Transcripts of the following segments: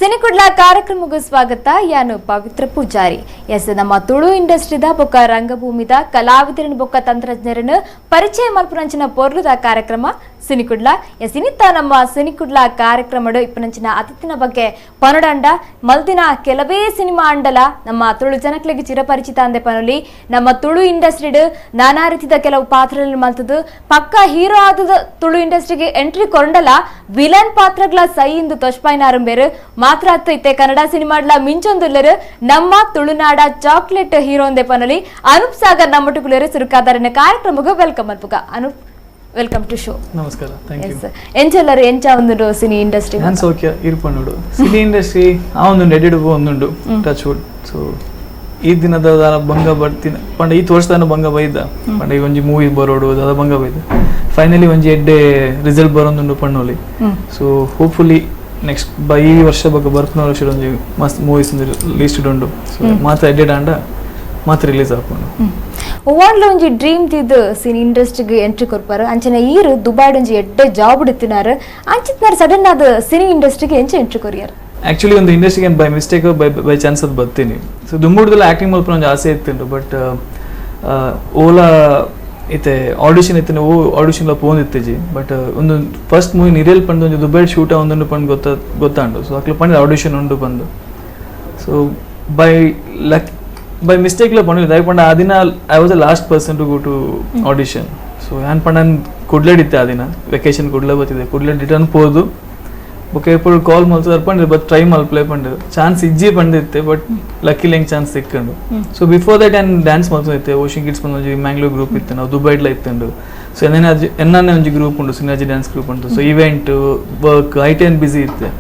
ಸಿನಿಕುಡ್ಲ ಕಾರ್ಯಕ್ರಮಕ್ಕೂ ಸ್ವಾಗತ. ಯಾನು ಪವಿತ್ರ ಪೂಜಾರಿ. ಎಸ್, ನಮ್ಮ ತುಳು ಇಂಡಸ್ಟ್ರಿದ ಬೊಕ್ಕ ರಂಗಭೂಮಿದ ಕಲಾವಿದರನ್ನು ಬೊಕ್ಕ ತಂತ್ರಜ್ಞರನ್ನು ಪರಿಚಯ ಮಲ್ಪುನಂಚಿನ ಪೊರ್ಲುದ ಕಾರ್ಯಕ್ರಮ ಸಿನಿಕುಡ್ಲ. ಎಸ್, ಇನ್ನಿತ್ತ ನಮ್ಮ ಸಿನಿಕುಡ್ಲ ಕಾರ್ಯಕ್ರಮಡು ಇಪ್ಪನಂಚಿನ ಅತಿಥಿನ ಬಗ್ಗೆ ಪನುಡಂಡ ಮಲ್ದಿನ ಕೆಲವೇ ಸಿನಿಮಾ ಅಂಡಲ ನಮ್ಮ ತುಳು ಜನಕ್ಲೆಗ್ ಚಿರಪರಿಚಿತ ಅಂದೆ ಪನುಲಿ. ನಮ್ಮ ತುಳು ಇಂಡಸ್ಟ್ರಿಡ್ ನಾನಾ ರೀತಿದ ಕೆಲವು ಪಾತ್ರಗಳನ್ನು ಮಲ್ತದು ಪಕ್ಕ ಹೀರೋ ಆದದ ತುಳು ಇಂಡಸ್ಟ್ರಿಗೆ ಎಂಟ್ರಿ ಕೊಂಡಲ ವಿಲನ್ ಪಾತ್ರಗಳ ಸೈ ಇಂದು ತೊಷ್ಪಾಯಿನಾರಂಬೇರು ಮಾತ್ರ ಅತ್ತೈತೆ ಕನ್ನಡ ಸಿನಿಮಾಡ್ಲ ಮಿಂಚೊಂದುಲ್ಲರು ನಮ್ಮ ತುಳುನಾಡ ಚಾಕ್ಲೇಟ್ ಹೀರೋ ಅಂದೆ ಪನುಲಿ ಅನೂಪ್ ಸಾಗರ್ ನಮ್ಮಟುಕುಲೇರು ಸುರುಕಾದಾರನ ಕಾರ್ಯಕ್ರಮಕ್ಕೆ welcome ಅನ್ಪುಗ. Anoop, welcome to show. ನಮಸ್ಕಾರ, thank you. ಎಂಚೆಲ್ಲರು ಎಂಚ ಒಂದು ಸಿನಿ ಇಂಡಸ್ಟ್ರಿ? ನಾನು ಸೌಖ್ಯ ಇರ್ಪಣ್ಣುಡು. ಸಿನಿ ಇಂಡಸ್ಟ್ರಿ ಆ ಒಂದು ಎಡಿಟ್ ಒಂದುಂಡು touch wood. So ಈ ದಿನದ ಬಂಗ ಬರ್ತೀನಿ ಪಂಡ ಈ ವರ್ಷದ ಬಂಗ ಬೈದ ಪಂಡ ಈ ಒಂಜಿ ಮೂವಿ ಬರೋಡು ದಾದ ಬಂಗ ಬೈದ ಫೈನಲಿ ಒಂಜಿ ಎಡ್ಡೆ result ಬರೋದುಂಡು ಪಣ್ಣೋಲಿ. So hopefully next by ಈ ವರ್ಷ ಬಗ್ಗೆ ಬರ್ಪುನ ವರ್ಷ ಒಂಜಿ ಮಸ್ತ್ ಮೂವೀಸ್ ಒಂದು ಲಿಸ್ಟ್ ಉಂಡು. ಸೊ ಮಾತ್ರ ಎಡ್ಡೆಡ್ ಆಂಡ ಮಾತ್ರ ರಿಲೀಸ್ ಆಪುಂಡು. ಒವಾಂಡ್ಲ ಒಂಜಿ ಡ್ರೀಮ್ ತಿದ್ದು ಸಿನಿ ಇಂಡಸ್ಟ್ರಿಗೆ ಎಂಟ್ರಿ ಕೊರ್ಪಾರು ಅಂಚನೆ ಈರು ದುಬೈಡ್ ಒಂಜಿ ಎಡ್ಡೆ ಜಾಬ್ ಇತ್ತಿನಾರು ಅಂಚಿತ್ನಾರು ಸಡನ್ ಆದ ಸಿನಿ ಇಂಡಸ್ಟ್ರಿಗೆ ಎಂಚ ಎಂಟ್ರಿ ಕೊರಿಯಾರು? ಆ್ಯಕ್ಚುಲಿ ಒಂದು ಇಂಡಸ್ಟ್ರಿಗೆ by mistake by by chance ಅದು ಬರ್ತೀನಿ. ಸೊ ದುಂಬುಡ್ದಲ್ಲ ಆ್ಯಕ್ಟಿಂಗ್ ಮಲ್ಪ ಒಂಜಿ ಆಸೆ ಇತ್ತು. ಬಟ್ ಓಲಾ ಇತ್ತೆ ಆಡಿಷನ್ ಇತ್ತು, ಓ ಆಡಿಷನ್ಲ ಪೋಂದಿತ್ತೆಜಿ. ಬಟ್ ಒಂದು ಫಸ್ಟ್ ಮೂವಿ ನಿರೇಲ್ ಪಂದು ಒಂಜಿ ದುಬೈಡ್ ಶೂಟ್ ಒಂದೊಂದು ಪಂದು ಗೊತ್ತಾಂಡು. ಸೊ ಅಕ್ಲು ಪಂಡ ಆಡಿಷನ್ ಉಂಡು ಬಂದು. So by luck by ಮಿಸ್ಟೇಕ್ಲ Pandu ದಯ ಪಂಡ ಆ ದಿನ I was the last person to go to audition. So ಯಾನ್ ಪಂಡ ಕುಡ್ಲೆಡಿತ್ತೆ ಆ ದಿನ ವೆಕೇಶನ್ ಕುಡ್ಲೆ ಬತ್ತಿದೆ ಕುಡ್ಲೆ ರಿಟರ್ನ್ ಪೋದು ಬೊಕ ಎప్పుడు ಕಾಲ್ ಮಲ್ತದಾರ್ ಪಂಡಿರು ಬಟ್ ಟ್ರೈ ಮಲ್ಪ್ಲೆ ಪಂಡಿರು ಚಾನ್ಸ್ ಇಜ್ಜಿ ಪಂಡಿತ್ತೆ. ಬಟ್ ಲಕ್ಕಿಲಿ ಹೆಂಗೆ ಚಾನ್ಸ್ ಸಿಕ್ಕಂಡು. So before that ನಾನು ಡ್ಯಾನ್ಸ್ ಮಲ್ತಿದ್ದೆ. ಓಷನ್ ಕಿಡ್ಸ್ ಬಂದು ಒಂಜಿ ಮ್ಯಾಂಗ್ಳೂರ್ ಗ್ರೂಪ್ ಇತ್ತು, ನಾವು ದುಬೈಡ್ಲ ಇತ್ತಂಡು. ಸೊ ಎನ್ನನೆ ಎನ್ನನ್ನೇ ಒಂಜಿ ಗ್ರೂಪ್ ಉಂಡು, ಸಿನರ್ಜಿ ಡ್ಯಾನ್ಸ್ ಗ್ರೂಪ್ ಉಂಟು. So event work I ten busy ಇತ್ತೆ.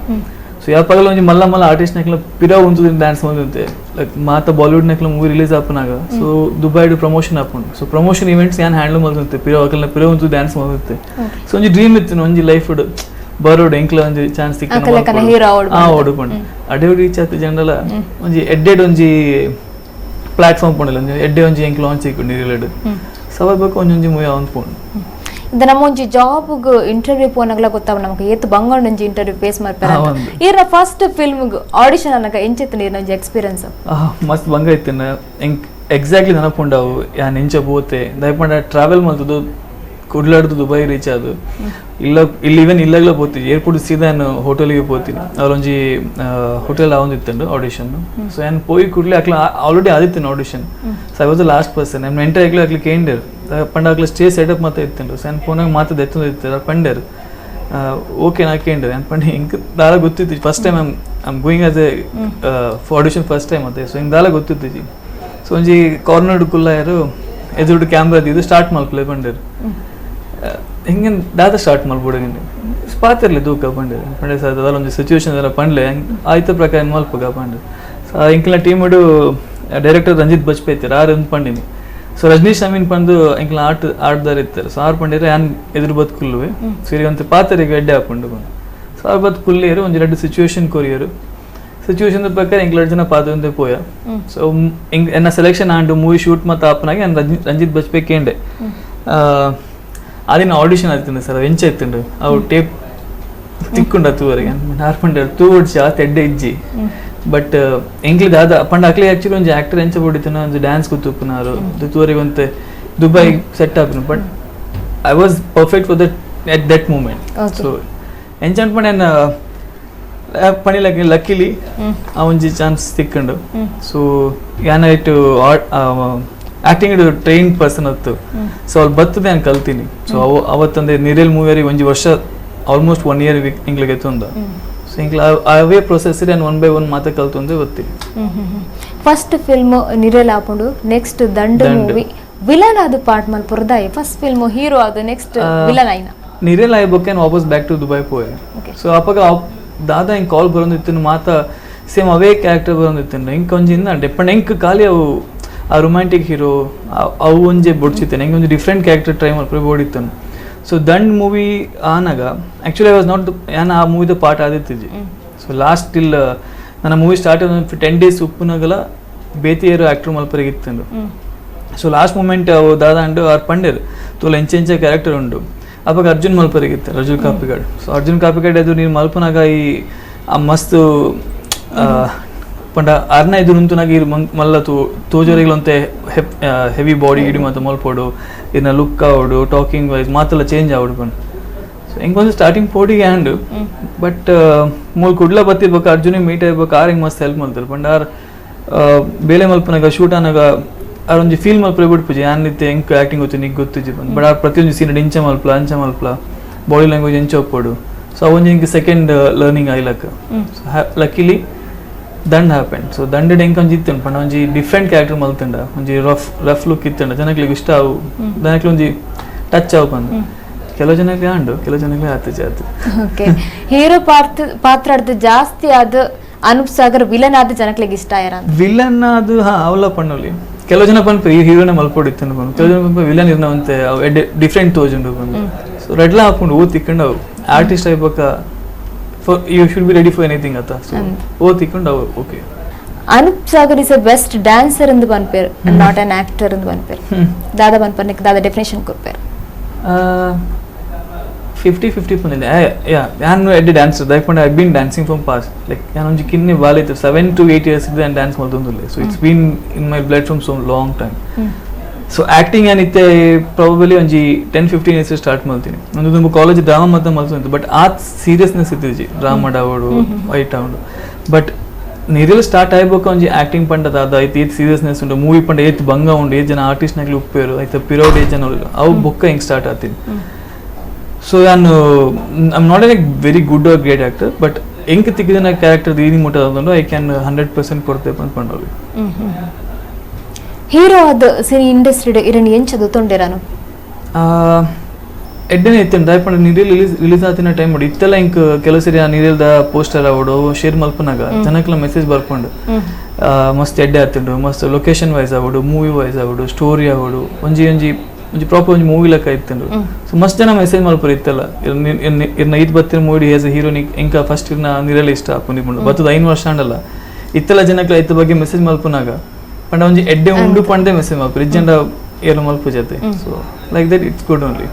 ಸೊ ಯಾಪಾಗಲ ಒಂಜಿ ಮಲ್ಲ ಮಲ್ಲ ಆರ್ಟಿಸ್ಟ್ ನಕ್ಲ ಪಿರ ಉಂತು ಡ್ಯಾನ್ಸ್ ಮಲ್ತಿದ್ದೆ. ಲೈಕ್ ಮಾತ ಬಾಲಿವುಡ್ ನಕ್ಲ ಮೂವಿ ರಿಲೀಸ್ ಆಪನಾಗ ಸೊ ದುಬೈಡ್ ಪ್ರಮೋಷನ್ ಆಪುಂಡು. So promotion events ಯಾನ್ ಹ್ಯಾಂಡಲ್ ಮಲ್ತಿದ್ದೆ, ಪಿರ ಅಕಲ್ನ ಪಿರ ಉಂತು ಡ್ಯಾನ್ಸ್ ಮಲ್ತಿದ್ದೆ. ಸೊ ಒಂಜಿ ಡ್ರೀಮ್ ಇತ್ತು ಒಂಜಿ ಲೈಫ್ ಬರೋಡು ಎಂಕ್ಲ ಒಂಜಿ ಚಾನ್ಸ್ ಸಿಕ್ಕ ಅಡೆ ರೀಚ್ ಆತ ಜನರಲ್ಲ ಒಂಜಿ ಎಡ್ಡೆಡ್ ಒಂಜಿ ಪ್ಲಾಟ್ಫಾರ್ಮ್ ಪೋಣಿಲ್ಲ ಒಂಜಿ ಎಡ್ಡೆ ಒಂಜಿ ಎಂಕ್ ಲಾಂಚ್ ಸಿಕ್ಕು ರಿಲೇಟೆಡ್ ಸವ ಬೇಕು ಒಂಜೊಂಜಿ ಮೂವಿ ಅವನ್ ಫೋನ್. ಇದು ನಮ್ಮ ಒಂಜಿ ಜಾಬ್ ಇಂಟರ್ವ್ಯೂ ಪೋನಾಗಲ ಗೊತ್ತಾವ ನಮಗೆ ಏತ್ ಬಂಗೊಂಡು ಒಂಜಿ ಇಂಟರ್ವ್ಯೂ ಫೇಸ್ ಮಾಡ್ತಾರೆ. ಈರ್ನ first film audition ಅನ್ನಕ ಎಂಚಿತ್ತು ನೀರ್ನ ಒಂಜಿ ಎಕ್ಸ್ಪೀರಿಯನ್ಸ್? ಮಸ್ತ್ ಬಂಗ ಇತ್ತು. ಎಂಕ್ ಎಕ್ಸಾಕ್ಟ್ಲಿ ನೆನಪುಂಡವು ಯಾನ್ ಎಂಚ ಪೋತೆ ದಯಪಂಡ ಟ್ರಾವೆಲ್ ಮಲ್ತದು ಕುಡ್ಲಾಡ್ದು ದುಬೈ ರೀಚ್ ಅದು ಇಲ್ಲ ಇಲ್ಲಿ ಈವನ್ ಇಲ್ಲಾಗಲೇ ಪೋತೀನಿ ಏರ್ಪೋರ್ಟ್ ಸೀದಾ ನಾನು ಹೋಟೆಲ್ಗೆ ಪೋತೀನಿ. ಅವರೊಂಜಿ ಹೋಟೆಲ್ ಆವೊಂದಿತ್ತಂಡು ಆಡಿಷನ್. ಸೊ ನಾನು ಪೋಯಿ ಕೂಡಲೇ ಅಕ್ಲ ಆಲ್ರೆಡಿ ಆದಿತ್ತೇನೆ audition. So I was the last person. ನಾನು ಎಂಟರ್ ಆಗ್ಲಿ ಅಕ್ಲಿ ಕೇಂಡರ್ ಪಂಡ ಅಕ್ಲ ಸ್ಟೇಜ್ ಸೆಟಪ್ ಮಾತ್ರ ಇತ್ತಂಡು. ಸೊ ನಾನು ಫೋನಾಗ ಮಾತ್ರ ಎತ್ತೊಂದು ಇತ್ತು ಪಂಡರ್ ಓಕೆ ನಾ ಕೇಂಡರ್ ನಾನು ಪಂಡ ಹಿಂಗೆ ದಾಲ ಗೊತ್ತಿತ್ತು. First time I'm going as a audition first time ಅದೇ. ಸೊ ಹಿಂಗೆ ದಾಲ ಗೊತ್ತಿತ್ತು. ಸೊ ಒಂಜಿ ಕಾರ್ನರ್ ಕುಲ್ಲಾಯರು ಎದುರು ಕ್ಯಾಮ್ರಾ ಇದು ಸ್ಟಾರ್ಟ್ ಮಲ್ಪ್ಲೆ ಪಂಡರ್ ಹಿಂಗೆ ದಾದ ಸ್ಟಾರ್ಟ್ ಮಲ್ಪುಡು ಹಿಂಗೆ ಪಾತಿರ್ಲಿ ದೂಕ ಪಂಡೆ ಪಂಡೆ ಸರ್ ಅದಲ್ಲ ಒಂಜಿ ಸಿಚುವೇಶನ್ ಎಲ್ಲ ಪಂಡ್ಲೆ ಆಯ್ತ ಪ್ರಕಾರ ಮಲ್ಪುಗ ಪಂಡೆ. ಸೊ ಎಂಕ್ಲ ಟೀಮುಡು ಡೈರೆಕ್ಟರ್ ರಂಜಿತ್ ಬಜ್ಪೆ ಇತ್ತಾರೆ ಆರು ಒಂದು ಪಂಡಿನಿ. ಸೊ ರಜನೀಶ್ ಅಮೀನ್ ಪಂದು ಎಂಕ್ಲ ಆಟ ಆಡ್ದಾರ ಇತ್ತಾರೆ. ಸೊ ಆರು ಪಂಡಿರೆ ಯಾನ್ ಎದುರು ಬತ್ ಕುಲ್ಲುವೆ ಸೊ ಈಗ ಒಂದು ಪಾತರಿಗೆ ಎಡ್ಡೆ ಹಾಕೊಂಡು ಬಂದು. ಸೊ ಆರು ಬತ್ ಕುಲ್ಲಿಯರು ಒಂಜಿ ಎರಡು ಸಿಚುವೇಶನ್ ಕೊರಿಯರು ಸಿಚುವೇಶನ್ ಪ್ರಕಾರ ಎಂಕ್ಲ ಎರಡು ಜನ ಪಾತ್ರೆ ಪೋಯ. ಸೊ ಎನ್ನ ಸೆಲೆಕ್ಷನ್ ಆಂಡು ಮೂವಿ ಶೂಟ್ ಮತ್ತು ಆಪನಾಗಿ ನಾನು ರಂಜಿತ್ ಬಜ್ಪೆ ಕೇಂಡೆ ಅದಿನ ಆಡಿಷನ್ ಆಯ್ತಂಡೆ ಸರ್ ಎಂಚ ಇತ್ತುಂಡು ಅವು ಟೇಪ್ ತಿಕ್ಕೊಂಡ ತೂವರೆಗೆ ಆರ್ಪಂಡೆ ತೂವಡ್ಸಿ ಆತ ಎಡ್ಡೆ ಇಜ್ಜಿ. ಬಟ್ ಎಂಕ್ಲಿ ದಾದ ಪಂಡ ಅಕ್ಲಿ ಆ್ಯಕ್ಚುಲಿ ಒಂಜಿ ಆ್ಯಕ್ಟರ್ ಎಂಚ ಬಡಿತನ ಒಂಜಿ ಡ್ಯಾನ್ಸ್ ಕೂತುಪ್ಪುನಾರು ತೂವರೆಗೆ ಒಂತೆ ದುಬೈ ಸೆಟ್ ಆಪಿನ. But I was perfect for that at that moment. So ಎಂಚ ಅನ್ಪಂಡೆ ನಾನು ಪಣಿ ಲಕ್ಕಿಲಿ ಆ ಒಂಜಿ ಚಾನ್ಸ್ ತಿಕ್ಕೊಂಡು. ಸೊ ಯಾನ ಇಟ್ಟು acting train person ಅತ್ತು. ಸೊ ಅವ್ರು ಬರ್ತದೆ ನಾನು ಕಲ್ತೀನಿ. ಸೊ ಅವು ಅವತ್ತಂದೆ ನಿರೇಲ್ ಮೂವಿಯರಿ ಒಂಜಿ ವರ್ಷ ಆಲ್ಮೋಸ್ಟ್ 1 ಇಯರ್ ಇಂಗ್ಲಿಗೆ ಎತ್ತೊಂದ. ಸೊ ಇಂಗ್ಲ ಅವೇ ಪ್ರೊಸೆಸ್ ನಾನು one by one ಮಾತ್ರ ಕಲ್ತೊಂದೇ ಗೊತ್ತಿ. ಫಸ್ಟ್ ಫಿಲ್ಮ್ ನಿರೇಲ್ ಆಪುಂಡು, ನೆಕ್ಸ್ಟ್ ದಂಡು ಮೂವಿ ವಿಲನ್ ಅದು ಪಾರ್ಟ್ ಮಲ್ಪುರ್ದಾಯಿ. First film hero ಅದು ನೆಕ್ಸ್ಟ್ ವಿಲನ್ ಆಯ್ನ ನಿರೇಲ್ ಆಯ್ಬೊಕ್ಕೆ ವಾಪಸ್ back to Dubai ಪೋಯೆ. So ಅಪ್ಪಾಗ ದಾದಾ ಹಿಂಗೆ ಕಾಲ್ ಬರೋದಿತ್ತು ಮಾತಾ ಸೇಮ್ ಅವೇ ಕ್ಯಾರೆಕ್ಟರ್ ಬರೋದಿತ್ತು ಹಿಂಗೆ ಒಂಜಿ ಇಂದ ಡೆಪ್ಪಂಡ್ ಹೆಂಗೆ ಖಾಲಿ ಅವು ಆ ರೊಮ್ಯಾಂಟಿಕ್ ಹೀರೋ ಅವು ಒಂಜೆ ಬೊಡ್ಚಿತ್ತೇನೆ ಹೆಂಗೆ ಒಂಜಿ different character try ಮಾಡ್ಕೊಂಡು ಓಡಿತ್ತಾನು. ಸೊ ದಂಡ್ movie ಆನಾಗ actually I was not ಯಾನ್ ಆ ಮೂವಿದ ಪಾರ್ಟ್ ಆದಿತ್ತಿಜಿ. ಸೊ ಲಾಸ್ಟ್ till ನನ್ನ ಮೂವಿ ಸ್ಟಾರ್ಟ್ ಆದ 10 ಡೇಸ್ ಉಪ್ಪುನಾಗಲ ಬೇತಿಯರು ಆ್ಯಕ್ಟರ್ ಮಲ್ಪರಿಗೆ ಇತ್ತಂಡು. So last moment ಅವು ದಾದ ಅಂಡು ಆರ್ ಪಂಡೇರು ತೋಲ ಎಂಚೆ ಎಂಚೆ ಕ್ಯಾರೆಕ್ಟರ್ ಉಂಡು. ಅವಾಗ ಅರ್ಜುನ್ ಮಲ್ಪರಿಗೆ ಇತ್ತು, ಅರ್ಜುನ್ ಕಾಪಿಗಾಡ್. ಸೊ ಅರ್ಜುನ್ ಕಾಪಿಗಾಡ್ ಅದು ನೀನು ಮಲ್ಪನಾಗ ಈ ಆ ಮಸ್ತ್ ಪಂಡ ಅರ್ನ ಎದುರು ಉಂತುನಾಗ ಇರು ಮಲ್ಲ ತೋಜೋರಿಗ್ಲಂತೆ ಹೆವಿ ಬಾಡಿ ಗಿಡಿ ಮಾತ ಮಲ್ಪೋಡು ಇರ್ನ ಲುಕ್ ಆವಡು ಟಾಕಿಂಗ್ ವೈಸ್ ಮಾತೆಲ್ಲ ಚೇಂಜ್ ಆವಡು ಪಂಡ. ಸೊ ಎಂಕ್ ಸ್ಟಾರ್ಟಿಂಗ್ ಪೋಡಿಗೆ ಆಂಡ್ ಬಟ್ ಮೂಲ ಕುಡ್ಲ ಬತ್ತಿರ್ಬೇಕು ಅರ್ಜುನಿಗೆ ಮೀಟ್ ಆಗ್ಬೇಕು ಆರ್ ಹೆಂಗೆ ಮಸ್ತ್ ಹೆಲ್ಪ್ ಮಲ್ತಾರೆ ಪಂಡ ಆರ್ ಬೇಲೆ ಮಲ್ಪನಾಗ ಶೂಟ್ ಆನಾಗ ಆರ್ ಒಂಜಿ ಫೀಲ್ ಮಲ್ಪರೆ ಬಿಡ್ಪುಜಿ ಯಾನ್ ಇತ್ತೆ ಎಂಕ್ ಆ್ಯಕ್ಟಿಂಗ್ ಗೊತ್ತು ನಿಗ್ ಗೊತ್ತಿಜ್ಜಿ ಬಂದು ಬಟ್ ಆರ್ ಪ್ರತಿಯೊಂಜಿ ಸೀನ್ ಇಂಚ ಮಲ್ಪಲ ಅಂಚ ಮಲ್ಪಲ ಬಾಡಿ ಲ್ಯಾಂಗ್ವೇಜ್ ಎಂಚ ಒಪ್ಪೋಡು. ಸೊ ಅವೊಂಜಿ ಎಂಕ್ ಸೆಕೆಂಡ್ ಲರ್ನಿಂಗ್ ಆಯ್ಲಕ್ಕ. So luckily Dand happen. So ದಂಡ್ ಎಂಕ್ ಒಂಜಿ ಇತ್ತುಂಡು ಪಂಡ ಒಂಜಿ ಡಿಫ್ರೆಂಟ್ ಕ್ಯಾರೆಕ್ಟರ್ ಮಲ್ತುಂಡ ಒಂಜಿ rough rough look ಇತ್ತುಂಡ ಜನಕ್ಲೆಗ್ ಇಷ್ಟ ಅವು ಜನಕ್ಲೆ ಒಂಜಿ ಟಚ್ ಅವು ಪಂದು ಕೆಲವು ಜನಕ್ಕೆ ಆಂಡು ಕೆಲವು ಜನಕ್ಕೆ ಆತು ಜಾತಿ. ಓಕೆ, ಹೀರೋ ಪಾತ್ರ ಅರ್ಧ ಜಾಸ್ತಿ ಆದ ಅನೂಪ್ ಸಾಗರ್ ವಿಲನ್ ಆದ ಜನಕ್ಲೆಗ್ ಇಷ್ಟ ಆಯ್ರ ವಿಲನ್ ಅದು ಹಾ ಅವಲ ಪಣ್ಣೊಲಿ ಕೆಲವು ಜನ ಪನ್ಪ ಈ ಹೀರೋನೇ ಮಲ್ಪೊಡು ಇತ್ತು ಪಂದು ಕೆಲವು ಜನ ಪನ್ಪ ವಿಲನ್ ಇರ್ನವಂತೆ ಅವು ಡಿಫ್ರೆಂಟ್ ತೋಜುಂಡು ಪಂದು. ಸೊ ರೆಡ್ಲ ಹಾಕೊಂಡು ಓ ತಿಕ್ಕೊಂಡು ಅವು artist అయిపోక for you should be ready for anything ಅತ್ತ. ಸೊ ಓ ತಿಕ್ಕೊಂಡು ಅವು okay. Anoop Sagar is a best dancer ಎಂದು ಪನ್ಪೇರು, not an actor ಎಂದು ಪನ್ಪೇರು. ದಾದಾ ಪನ್ಪರ್ನಿಕ್ ದಾದಾ ಡೆಫಿನೇಷನ್ ಕೊರ್ಪೇರು? 50-50 ಪಂದಿಲ್ಲ. ಯಾ ಯಾನ್ ಎಡ್ಡೆ ಡ್ಯಾನ್ಸರ್ ದಾಯಕ್ I been dancing from past like ಯಾನ್ ಒಂಜಿ ಕಿನ್ನಿ ಬಾಲಿತ್ತು 7 to 8 years ಇದ್ದೆ ಡ್ಯಾನ್ಸ್ ಮಲ್ತೊಂದುಲ್ಲೆ. So it's been in my blood from so long time. So acting ಏನಿತ್ತೆ probably ಒಂಜಿ 10-15 ಇಯರ್ಸ್ ಸ್ಟಾರ್ಟ್ ಮಲ್ತೀನಿ. ಒಂದು ತುಂಬ ಕಾಲೇಜ್ ಡ್ರಾಮಾ ಮಾತ್ರ ಮಲ್ತೊಂದು ಬಟ್ ಆ ಸೀರಿಯಸ್ನೆಸ್ ಇತ್ತಿಜಿ ಡ್ರಾಮಾ ಡಾವಡು ವೈಟ್ ಆವಡು. ಬಟ್ ನಿರಿಲ್ ಸ್ಟಾರ್ಟ್ ಆಯ್ಬೇಕು ಒಂಜಿ ಆ್ಯಕ್ಟಿಂಗ್ ಪಂಡ ದಾದ ಐತೆ ಏತ್ ಸೀರಿಯಸ್ನೆಸ್ ಉಂಟು ಮೂವಿ ಪಂಡ ಏತ್ ಬಂಗ ಉಂಡು ಏತ್ ಜನ ಆರ್ಟಿಸ್ಟ್ನಾಗ್ಲಿ ಉಪ್ಪೇರು ಐತೆ ಪಿರೋಡ್ ಏತ್ ಜನ ಅವು ಬೊಕ್ಕ ಹಿಂಗೆ ಸ್ಟಾರ್ಟ್ ಆಗ್ತೀನಿ. ಸೊ ನಾನು I'm not a very good or great actor but ಎಂಕ್ ತಿಕ್ಕಿದ ಕ್ಯಾರೆಕ್ಟರ್ ದೀನಿ ಮುಟ್ಟ I can 100% ಕೊಡ್ತೇವೆ ಅಂತ ಪಂಡೋಲಿ. ಹೀರೋ ಅದು ಸಿನಿ ಇಂಡಸ್ಟ್ರಿ ಇರಣಿ ಎಂಚದು ತೊಂಡೆರಾನು ಎಡ್ಡನೆ ಇತ್ತು ದಾಯಪಂಡ ನಿರಿಲ್ ರಿಲೀಸ್ ರಿಲೀಸ್ ಆತಿನ ಟೈಮ್ ನೋಡಿ ಇತ್ತೆಲ್ಲ ಇಂಕ್ ಕೆಲವು ಸರಿ ಆ ನಿರಿಲ್ದ ಪೋಸ್ಟರ್ ಅವಡು ಶೇರ್ ಮಲ್ಪನಾಗ ಜನಕ್ಲ ಮೆಸೇಜ್ ಬರ್ಕೊಂಡು ಮಸ್ತ್ ಎಡ್ಡೆ ಆತುಂಡು ಮಸ್ತ್ ಲೊಕೇಶನ್ ವೈಸ್ ಆವಡು ಮೂವಿ ವೈಸ್ ಆವಡು ಸ್ಟೋರಿ ಆವಡು ಒಂಜಿ ಒಂಜಿ ಒಂಜಿ ಪ್ರಾಪರ್ ಒಂಜಿ ಮೂವಿ ಲೆಕ್ಕ ಇತ್ತುಂಡು. ಸೊ ಮಸ್ತ್ ಜನ ಮೆಸೇಜ್ ಮಲ್ಪರು ಇತ್ತಲ್ಲ ಇರ್ನ ಈತ್ ಬತ್ತಿನ movie as A ಹೀರೋನಿ ಇಂಕ ಫಸ್ಟ್ ಇರ್ನ ನಿರಲ್ ಇಷ್ಟ ಆಪುಂಡು ಬತ್ತದ 5 ವರ್ಷ ಆಂಡಲ್ಲ ಇತ್ತೆಲ್ಲ ಜನಕ್ಲ ಇತ್ತ ಬಗ್ಗೆ ಮೆಸೇಜ್ ಮಲ್ಪನಾಗ ಪಂಡ ಒಂಜಿ ಎಡ್ಡೆ ಉಂಡು ಪಂಡೆ ಮೆಸೇಜ್ ಮಲ್ಪರು ಇಜ್ಜಂಡ ಏರು ಮಲ್ಪು ಜೊತೆ. So like that it's good only.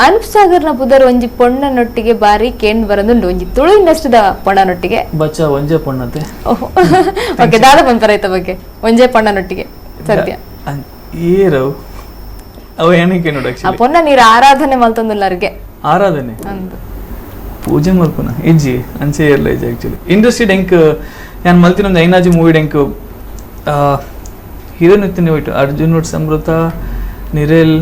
Anoop ಸಾಗರ್ನ ಪುದರ್ ಒಂಜಿ ಪೊಣ್ಣನೊಟ್ಟಿಗೆ ಬಾರಿ ಕೇಂದ್ರ ಬರಂದುಂಡು ಒಂಜಿ ತುಳು ಇಂಡಸ್ಟ್ರಿದ ಪೊಣ್ಣನೊಟ್ಟಿಗೆ ಬಚ್ಚ ಒಂಜೆ ಪೊಣ್ಣತೆ. ಓಕೆ, ದಾದ ಪನ್ಪರ ಐತ ಬಗ್ಗೆ ಒಂಜೆ ಪೊಣ್ಣನೊಟ್ಟಿಗೆ ಸದ್ಯ ಏರವು ಅವು ಏನಕ್ಕೆ ನೋಡು ಆ ಪೊನ್ನ ನೀರು ಆರಾಧನೆ ಮಲ್ತೊಂದುಲ್ಲರ್ಗೆ ಆರಾಧನೆ ಪೂಜೆ ಮಲ್ಪನ ಇಜ್ಜಿ ಅಂಚೆ ಇರಲ್ಲ ಇಜ್ಜಿ ಆಕ್ಚುಲಿ ಇಂಡಸ್ಟ್ರಿ ಎಂಕ್ ನಾನು ಮಲ್ತಿನ ಒಂದು ಐನಾಜಿ ಮೂವಿ ಎಂಕ್ ಹೀರೋನ್ ಇತ್ತಿನ ಹೋಯ್ತು ಅರ್ಜುನ್ ಸಮೃತ ನಿರೇಲ್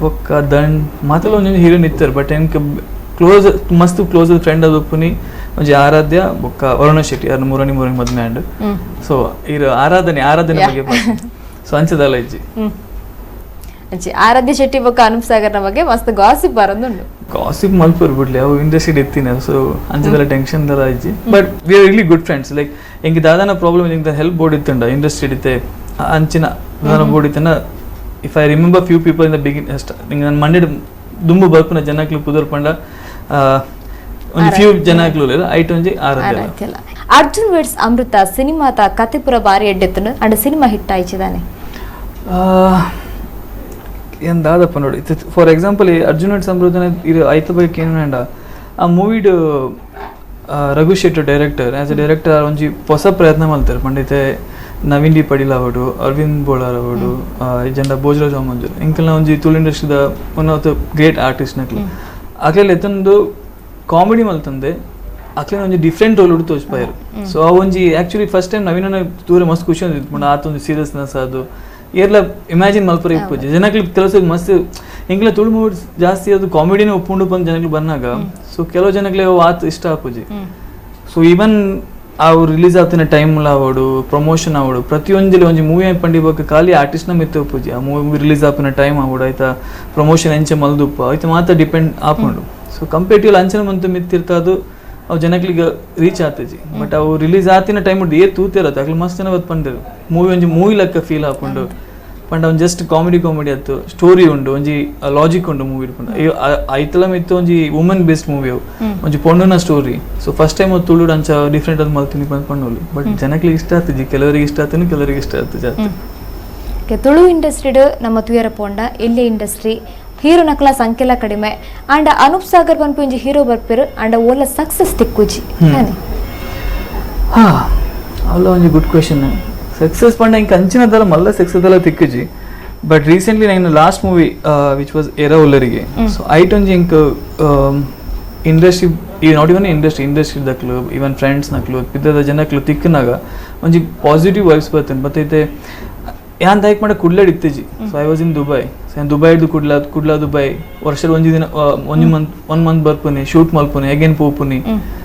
ಬೊಕ್ಕ ದಂಡ್ ಮಾತೆಲ್ಲ ಒಂಜೊಂಜಿ ಹೀರೋನ್ ಇತ್ತಾರೆ ಬಟ್ ಎಂಕ್ ಕ್ಲೋಸ್ ಮಸ್ತ್ ಕ್ಲೋಸ್ ಫ್ರೆಂಡ್ ಅದು ಪುನಿ ಒಂಜಿ ಆರಾಧ್ಯ ಬೊಕ್ಕ ವರುಣ ಶೆಟ್ಟಿ ಯಾರು ಮುರಣಿ ಮುರಣಿ ಮದ್ಮೆ ಆಂಡ್. ಸೊ ಇರು ಆರಾಧನೆ ಆರಾಧನೆ ಬಗ್ಗೆ ಸೊ ಅಂಚದಲ್ಲ ಇಜ್ಜಿ ಅಂಚಿ ಆರಾಧ್ಯ ಶೆಟ್ಟಿ ಬೊಕ್ಕ ಅನೂಪ್ ಸಾಗರ್ನ ಬಗ್ಗೆ ಮಸ್ತ್ ಗಾಸಿಪ್ ಬರಂದುಂಡು. ಗಾಸಿಪ್ ಮಲ್ಪುರ್ ಬಿಡ್ಲಿ ಅವು ಇಂಡಸ್ಟ್ರಿ ಇತ್ತಿನ ಸೊ ಅಂಚದಲ್ಲ ಟೆನ್ಷನ್ ದಲ್ಲ ಇಜ್ಜಿ but we are really good friends like ಎಂಕ್ ದಾದಾನ ಪ್ರಾಬ್ಲಮ್ ಎಂಕ್ ಹೆಲ್ಪ್ ಬೋರ್ಡ್ ಇತ್ತುಂಡ ಇಂಡಸ್ಟ್ರಿ ಇತ್ತೆ ಅಂಚಿನ ದಾದಾನ board ಇತ್ತನ if I remember few people in the begin ನಿಂಗೆ ನಾನು ಮಂಡೆ ದುಂಬು ಬರ್ಪುನ ಜನಕ್ಲು ಪುದರ್ ಪಂಡ ಒಂದು ಫ್ಯೂ ಜನಕ್ಲು ಐಟ್ ಒಂಜಿ ಆರಾಧ್ಯ. ಅರ್ಜುನ್ ವೇಡ್ಸ್ ಅಮೃತ ಸಿನಿಮಾದ ಕತೆಪುರ ಬಾರಿ ಎಡ್ಡೆತ್ತನು and cinema hit ಆಯ್ಚಿದಾನೆ ಏನು ದಾದಪ್ಪ ನೋಡಿ. ಫಾರ್ ಎಕ್ಸಾಂಪಲ್ ಅರ್ಜುನ್ ವೇಡ್ಸ್ ಅಮೃತನ ಇದು ಐತ ಬಗ್ಗೆ ಏನು ಆ ಮೂವಿಡ್ Raghu Shetty director as a director ಒಂಜಿ ಹೊಸ ಪ್ರಯತ್ನ ಮಲ್ತಾರೆ ಪಂಡಿತೆ ನವೀನ್ ಡಿ ಪಡಿಲ್ ಅವಡು ಅರವಿಂದ್ ಬೋಳಾರ್ ಅವಡು ಜಂಡ ಭೋಜರಾಜ್ ಮಂಜೂರ್ ಇಂಕಲ್ನ ಒಂಜಿ ತುಳು ಇಂಡಸ್ಟ್ರಿದ one of the great artist ನಕ್ಲು ಅಕ್ಲೆಲ್ಲ ಎತ್ತೊಂದು ಕಾಮಿಡಿ ಮಲ್ತಂದೆ ಅಕ್ಲೆನ ಒಂಜಿ ಡಿಫ್ರೆಂಟ್ ರೋಲ್ ಉಡು ತೋಚ್ಪಾಯರು. ಸೊ ಆ ಒಂಜಿ actually first time ನವೀನ ತೂರೆ ಮಸ್ತ್ ಖುಷಿ ಒಂದು ಪಂಡ ಆತೊಂದು ಸೀರಿಯಸ್ನೆಸ್ ಅದು ಏರ್ಲ ಇಮ್ಯಾಜಿನ್ ಮಲ್ಪರೆ ಇಪ್ಪುಜಿ ಜನಕ್ಲು ಕೆಲಸ ಮಸ್ತ್ ಇಂಕ್ಲ ತುಳು ಮೂವೀಸ್ ಜಾಸ್ತಿ ಅದು ಕಾಮಿಡಿನೇ ಒಪ್ಪುಂಡು ಬಂದು ಜನಕ್ಲು ಬಂದಾಗ ಸೊ ಕೆಲವು ಜನಕ್ಲೆ ಆತ ಇಷ್ಟ ಆಪುಜಿ. ಸೊ ಈವನ್ ಅವು ರಿಲೀಸ್ ಆಗ್ತಿನ ಟೈಮ್ ಆವಡು ಪ್ರಮೋಷನ್ ಆವಡು ಪ್ರತಿಯೊಂದಿಲ್ಲ ಒಂಜಿ ಮೂವಿ ಪಂಡಿಬೇಕು ಖಾಲಿ ಆರ್ಟಿಸ್ಟ್ನ ಮಿತ್ತ ಉಪ್ಪುಜಿ ಆ ಮೂವಿ ರಿಲೀಸ್ ಆಪಿನ ಟೈಮ್ ಆವಡು ಆಯ್ತಾ ಪ್ರಮೋಷನ್ ಎಂಚೆ ಮಲ್ದುಪ್ಪ ಆಯ್ತು ಮಾತ್ರ ಡಿಪೆಂಡ್ ಆಪುಂಡು. ಸೊ ಕಂಪೇಟಿವ್ ಅಂಚನೆ ಮಂತು ಮಿತ್ತಿರ್ತ ಅದು ಅವು ಜನಕ್ಲಿಗೆ ರೀಚ್ ಆತಜಿ ಬಟ್ ಅವು ರಿಲೀಸ್ ಆತಿನ ಟೈಮ್ ಉಂಟು ಏ ತೂತಿರತ್ತೆ ಅಕ್ಲು ಮಸ್ತ್ ಜನ ಬತ್ ಪಂಡಿರು ಮೂವಿ ಒಂಜಿ ಮೂವಿ ಲೆಕ್ಕ ಫೀಲ್ ಆಪುಂಡು ಪಂಡ ಒಂಜಿ just comedy comedy ಆತು ಸ್ಟೋರಿ ಉಂಡು ಒಂಜಿ ಲಾಜಿಕ್ ಉಂಡು ಮೂವಿ ಪಂಡ ಐತಲ ಮಿತ್ತು ಒಂಜಿ women based movie ಅವು ಒಂಜಿ ಪೊಣ್ಣುನ story. So first time ತುಳುಡು ಅಂಚ ಡಿಫ್ರೆಂಟ್ ಅದು ಮಲ್ತೀನಿ ಬಂದು ಪಣ್ಣೋಲಿ ಬಟ್ ಜನಕ್ಲಿಗೆ ಇಷ್ಟ ಆಗ್ತದೆ ಕೆಲವರಿಗೆ ಇಷ್ಟ ಆಗ್ತೀನಿ ಕೆಲವರಿಗೆ ಇಷ್ಟ ಆಗ್ತದೆ ಜಾಸ್ತಿ. ತುಳು ಇಂಡಸ್ಟ್ರಿಡ್ ನಮ್ಮ ತುಯರ ಪೋಂಡ ಎಲ್ಲಿ ಇಂಡಸ್ಟ್ರಿ ಹೀರೋ ನಕಲ ಸಂಖ್ಯೆಲ ಕಡಿಮೆ ಅಂಡ್ ಅನೂಪ್ ಸಾಗರ್ ಪನ್ಪಿ ಒಂಜಿ ಹೀರೋ ಬರ್ಪೇರು ಅಂಡ್ ಓಲ ಸಕ್ಸಸ್ ತಿಕ್ಕುಜಿ. ಹಾ ಅಲ್ಲ ಒಂಜಿ good question. Success ಪಂಡ ಇಂಕ ಅಂಚಿನದಲ್ಲ ಮಲ್ಲ ಸಕ್ಸಸ್ ಅಲ್ಲ ತಿಕ್ಕುಜಿ. ಬಟ್ ರೀಸೆಂಟ್ಲಿ ನನ್ನ last movie which was Era Ullarige, so ಐಟ್ ಒಂಜಿ ಇಂಕ್ ಇಂಡಸ್ಟ್ರಿ ಈ not even industry industry ದಕ್ಲು even friends ನಕ್ಲು ಪಿದ್ದದ ಜನಕ್ಲು ತಿಕ್ಕನಾಗ ಒಂಜಿ ಪಾಸಿಟಿವ್ ವೈಬ್ಸ್ ಬರ್ತೇನೆ. ಬತ್ತೈತೆ ಯಾನ್ ದಾಯಕ್ ಮಾಡ ಕುಡ್ಲಡ್ ಇತ್ತಿಜಿ. So I was in Dubai. So ಯಾನ್ ದುಬೈಡ್ದು ಕುಡ್ಲ ಕುಡ್ಲ ದುಬೈ ವರ್ಷದ ಒಂಜಿ ದಿನ ಒಂಜಿ month one month ಬರ್ಪುನಿ shoot ಮಲ್ಪುನಿ again ಪೋಪುನಿ.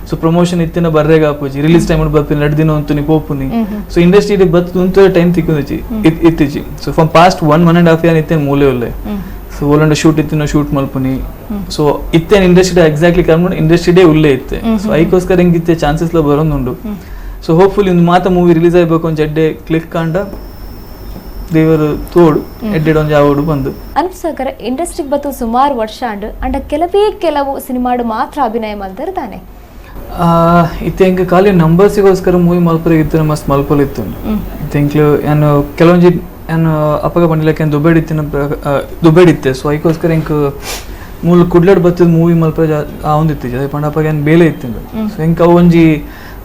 So promotion ಇತ್ತಿನ ಬರ್ರೆಗ್ ಆಪುಜಿ, ರಿಲೀಸ್ ಟೈಮ್ ಬರ್ಪಿನಿ 2 ದಿನ ಉಂತುನಿ ಪೋಪುನಿ. ಸೊ ಇಂಡಸ್ಟ್ರಿ ಬತ್ ಉಂತು ಟೈಮ್ ತಿಕ್ಕುಂದಿಜಿ ಇತ್ತಿಜಿ. So from past 1.5 year ಇತ್ತೇನೆ ಮೂಲೆ ಉಲ್ಲೆ. ಸೊ ಓಲಂಡ ಶೂಟ್ ಇತ್ತಿನ ಶೂಟ್ ಮಲ್ಪುನಿ. ಸೊ ಇತ್ತೇನು ಇಂಡಸ್ಟ್ರಿ ಎಕ್ಸಾಕ್ಟ್ಲಿ ಕರ್ಕೊಂಡು ಇಂಡಸ್ಟ್ರಿ ಡೇ ಉಲ್ಲೇ ಇತ್ತೆ. ಸೊ ಐಕೋಸ್ಕರ ಹಿಂಗಿತ್ತೆ ಚಾನ್ಸಸ್ ಲ ಬರೋದುಂಡು. ಸೊ ಹೋಪ್ಫುಲಿ ಒಂದು ಮಾತ ಮೂವಿ ರಿಲೀಸ್ ಆಗಬೇಕು ಒಂಜಿ ಎಡ್ಡೆ ಕ್ಲಿಕ್ ಕಾಂಡ ದೇವರು ತೋಡು ಎಡ್ಡೆಡ್ ಒಂಜಿ ಆವೋಡು ಬಂದು. ಅನೂಪ್ ಸಾಗರ್ ಇಂಡಸ್ಟ್ರಿಗೆ ಬತ್ತು ಸುಮಾರು ವರ್ಷ ಅಂಡ್ ಅಂಡ ಕೆಲವೇ ಕೆಲವು ಸಿನಿಮಾಡು ಮಾತ್ರ ಅಭಿನಯ ಮಲ್ತಾರೆ ತಾನೆ. ಇತ್ತೆ ಎಂಕ್ ಖಾಲಿ ನಂಬರ್ಸಿಗೋಸ್ಕರ ಮೂವಿ ಮಲ್ಪರೆ ಇತ್ತು ಮಸ್ತ್ ಮಲ್ಪಲ್ ಇತ್ತು. ಇತ್ತೆ ಎಂಕ್ಲು ಯಾನು ಕೆಲವೊಂಜಿ ಯಾನು ಅಪ್ಪಗ ಪಂಡಿಲಕ್ಕೆ ದುಬೈಡ್ ಇತ್ತಿನ ದುಬೈಡ್ ಇತ್ತೆ. ಸೊ ಐಕೋಸ್ಕರ ಎಂಕ್ ಮೂಲ ಕುಡ್ಲಡ್ ಬತ್ತದ ಮೂವಿ ಮಲ್ಪರೆ ಆವೊಂದಿತ್ತು. ಅದೇ ಪಂಡ ಅಪ್ಪಗ ಏನು ಬೇಲೆ ಇತ್ತು. ಸೊ ಎಂಕ್ ಅವು ಒಂಜಿ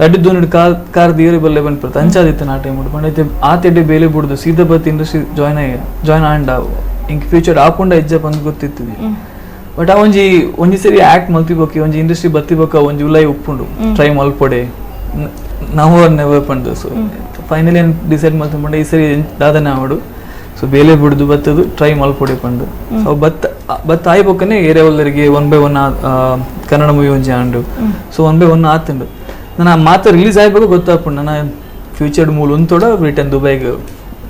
ರಡ್ಡು ದೂನಿಡ್ ಕಾರ್ ಕಾರ್ ದಿಯರಿ ಬಲ್ಲೆ ಬಂದ್ಪರ್ತು ಅಂಚಾದಿತ್ತು ಆ ಟೈಮ್ ಪಂಡ ಇತ್ತೆ ಆತೆಡ್ಡೆ ಬೇಲೆ ಬುಡ್ದು ಸೀದಾ ಬತ್ತಿ ಇಂಡಸ್ಟ್ರಿ ಜಾಯ್ನ್ ಆಗಿ ಜಾಯ್ನ್ ಆಂಡ ಇಂಕ್ ಫ್ಯೂಚರ್ ಆಪುಂಡ ಇಜ್ಜ ಬಂದು ಗೊತ್ತಿತ್ತು. ಬಟ್ ಆ ಒಂಜಿ ಒಂಜಿ ಸರಿ ಆಕ್ಟ್ ಮಲ್ತಿಬೋಕೆ ಒಂಜಿ ಇಂಡಸ್ಟ್ರಿ ಬತ್ತಿಬೋಕ ಒಂಜಿ ಉಲೈ ಉಪ್ಪುಂಡು ಟ್ರೈ ಮಲ್ಪೊಡೆ ನಾವು ನೆವರ್ ಪಂಡು. ಸೊ ಫೈನಲಿ ಏನು ಡಿಸೈಡ್ ಮಲ್ತು ಪಂಡ ಈ ಸರಿ ದಾದನೆ ಆವಡು. ಸೊ ಬೇಲೆ ಬುಡ್ದು ಬತ್ತದು ಟ್ರೈ ಮಲ್ಪೊಡೆ ಪಂಡು. ಸೊ ಬತ್ತ ಬತ್ತ ಆಯ್ಬೋಕನೆ ಏರಿಯಾ ಒಲ್ಲರಿಗೆ 1 by 1 Kannada movie ಒಂಜಿ ಆಂಡು. ಸೊ 1 by 1 ಆತುಂಡು. ನಾನು ಆ ಮಾತು ರಿಲೀಸ್ ಆಯ್ಬೇಕು ಗೊತ್ತಾಪುಂಡು ನನ್ನ ಫ್ಯೂಚರ್ ಮೂಲ ಉಂತೋಡ ರಿಟರ್ನ್ ದುಬೈಗೆ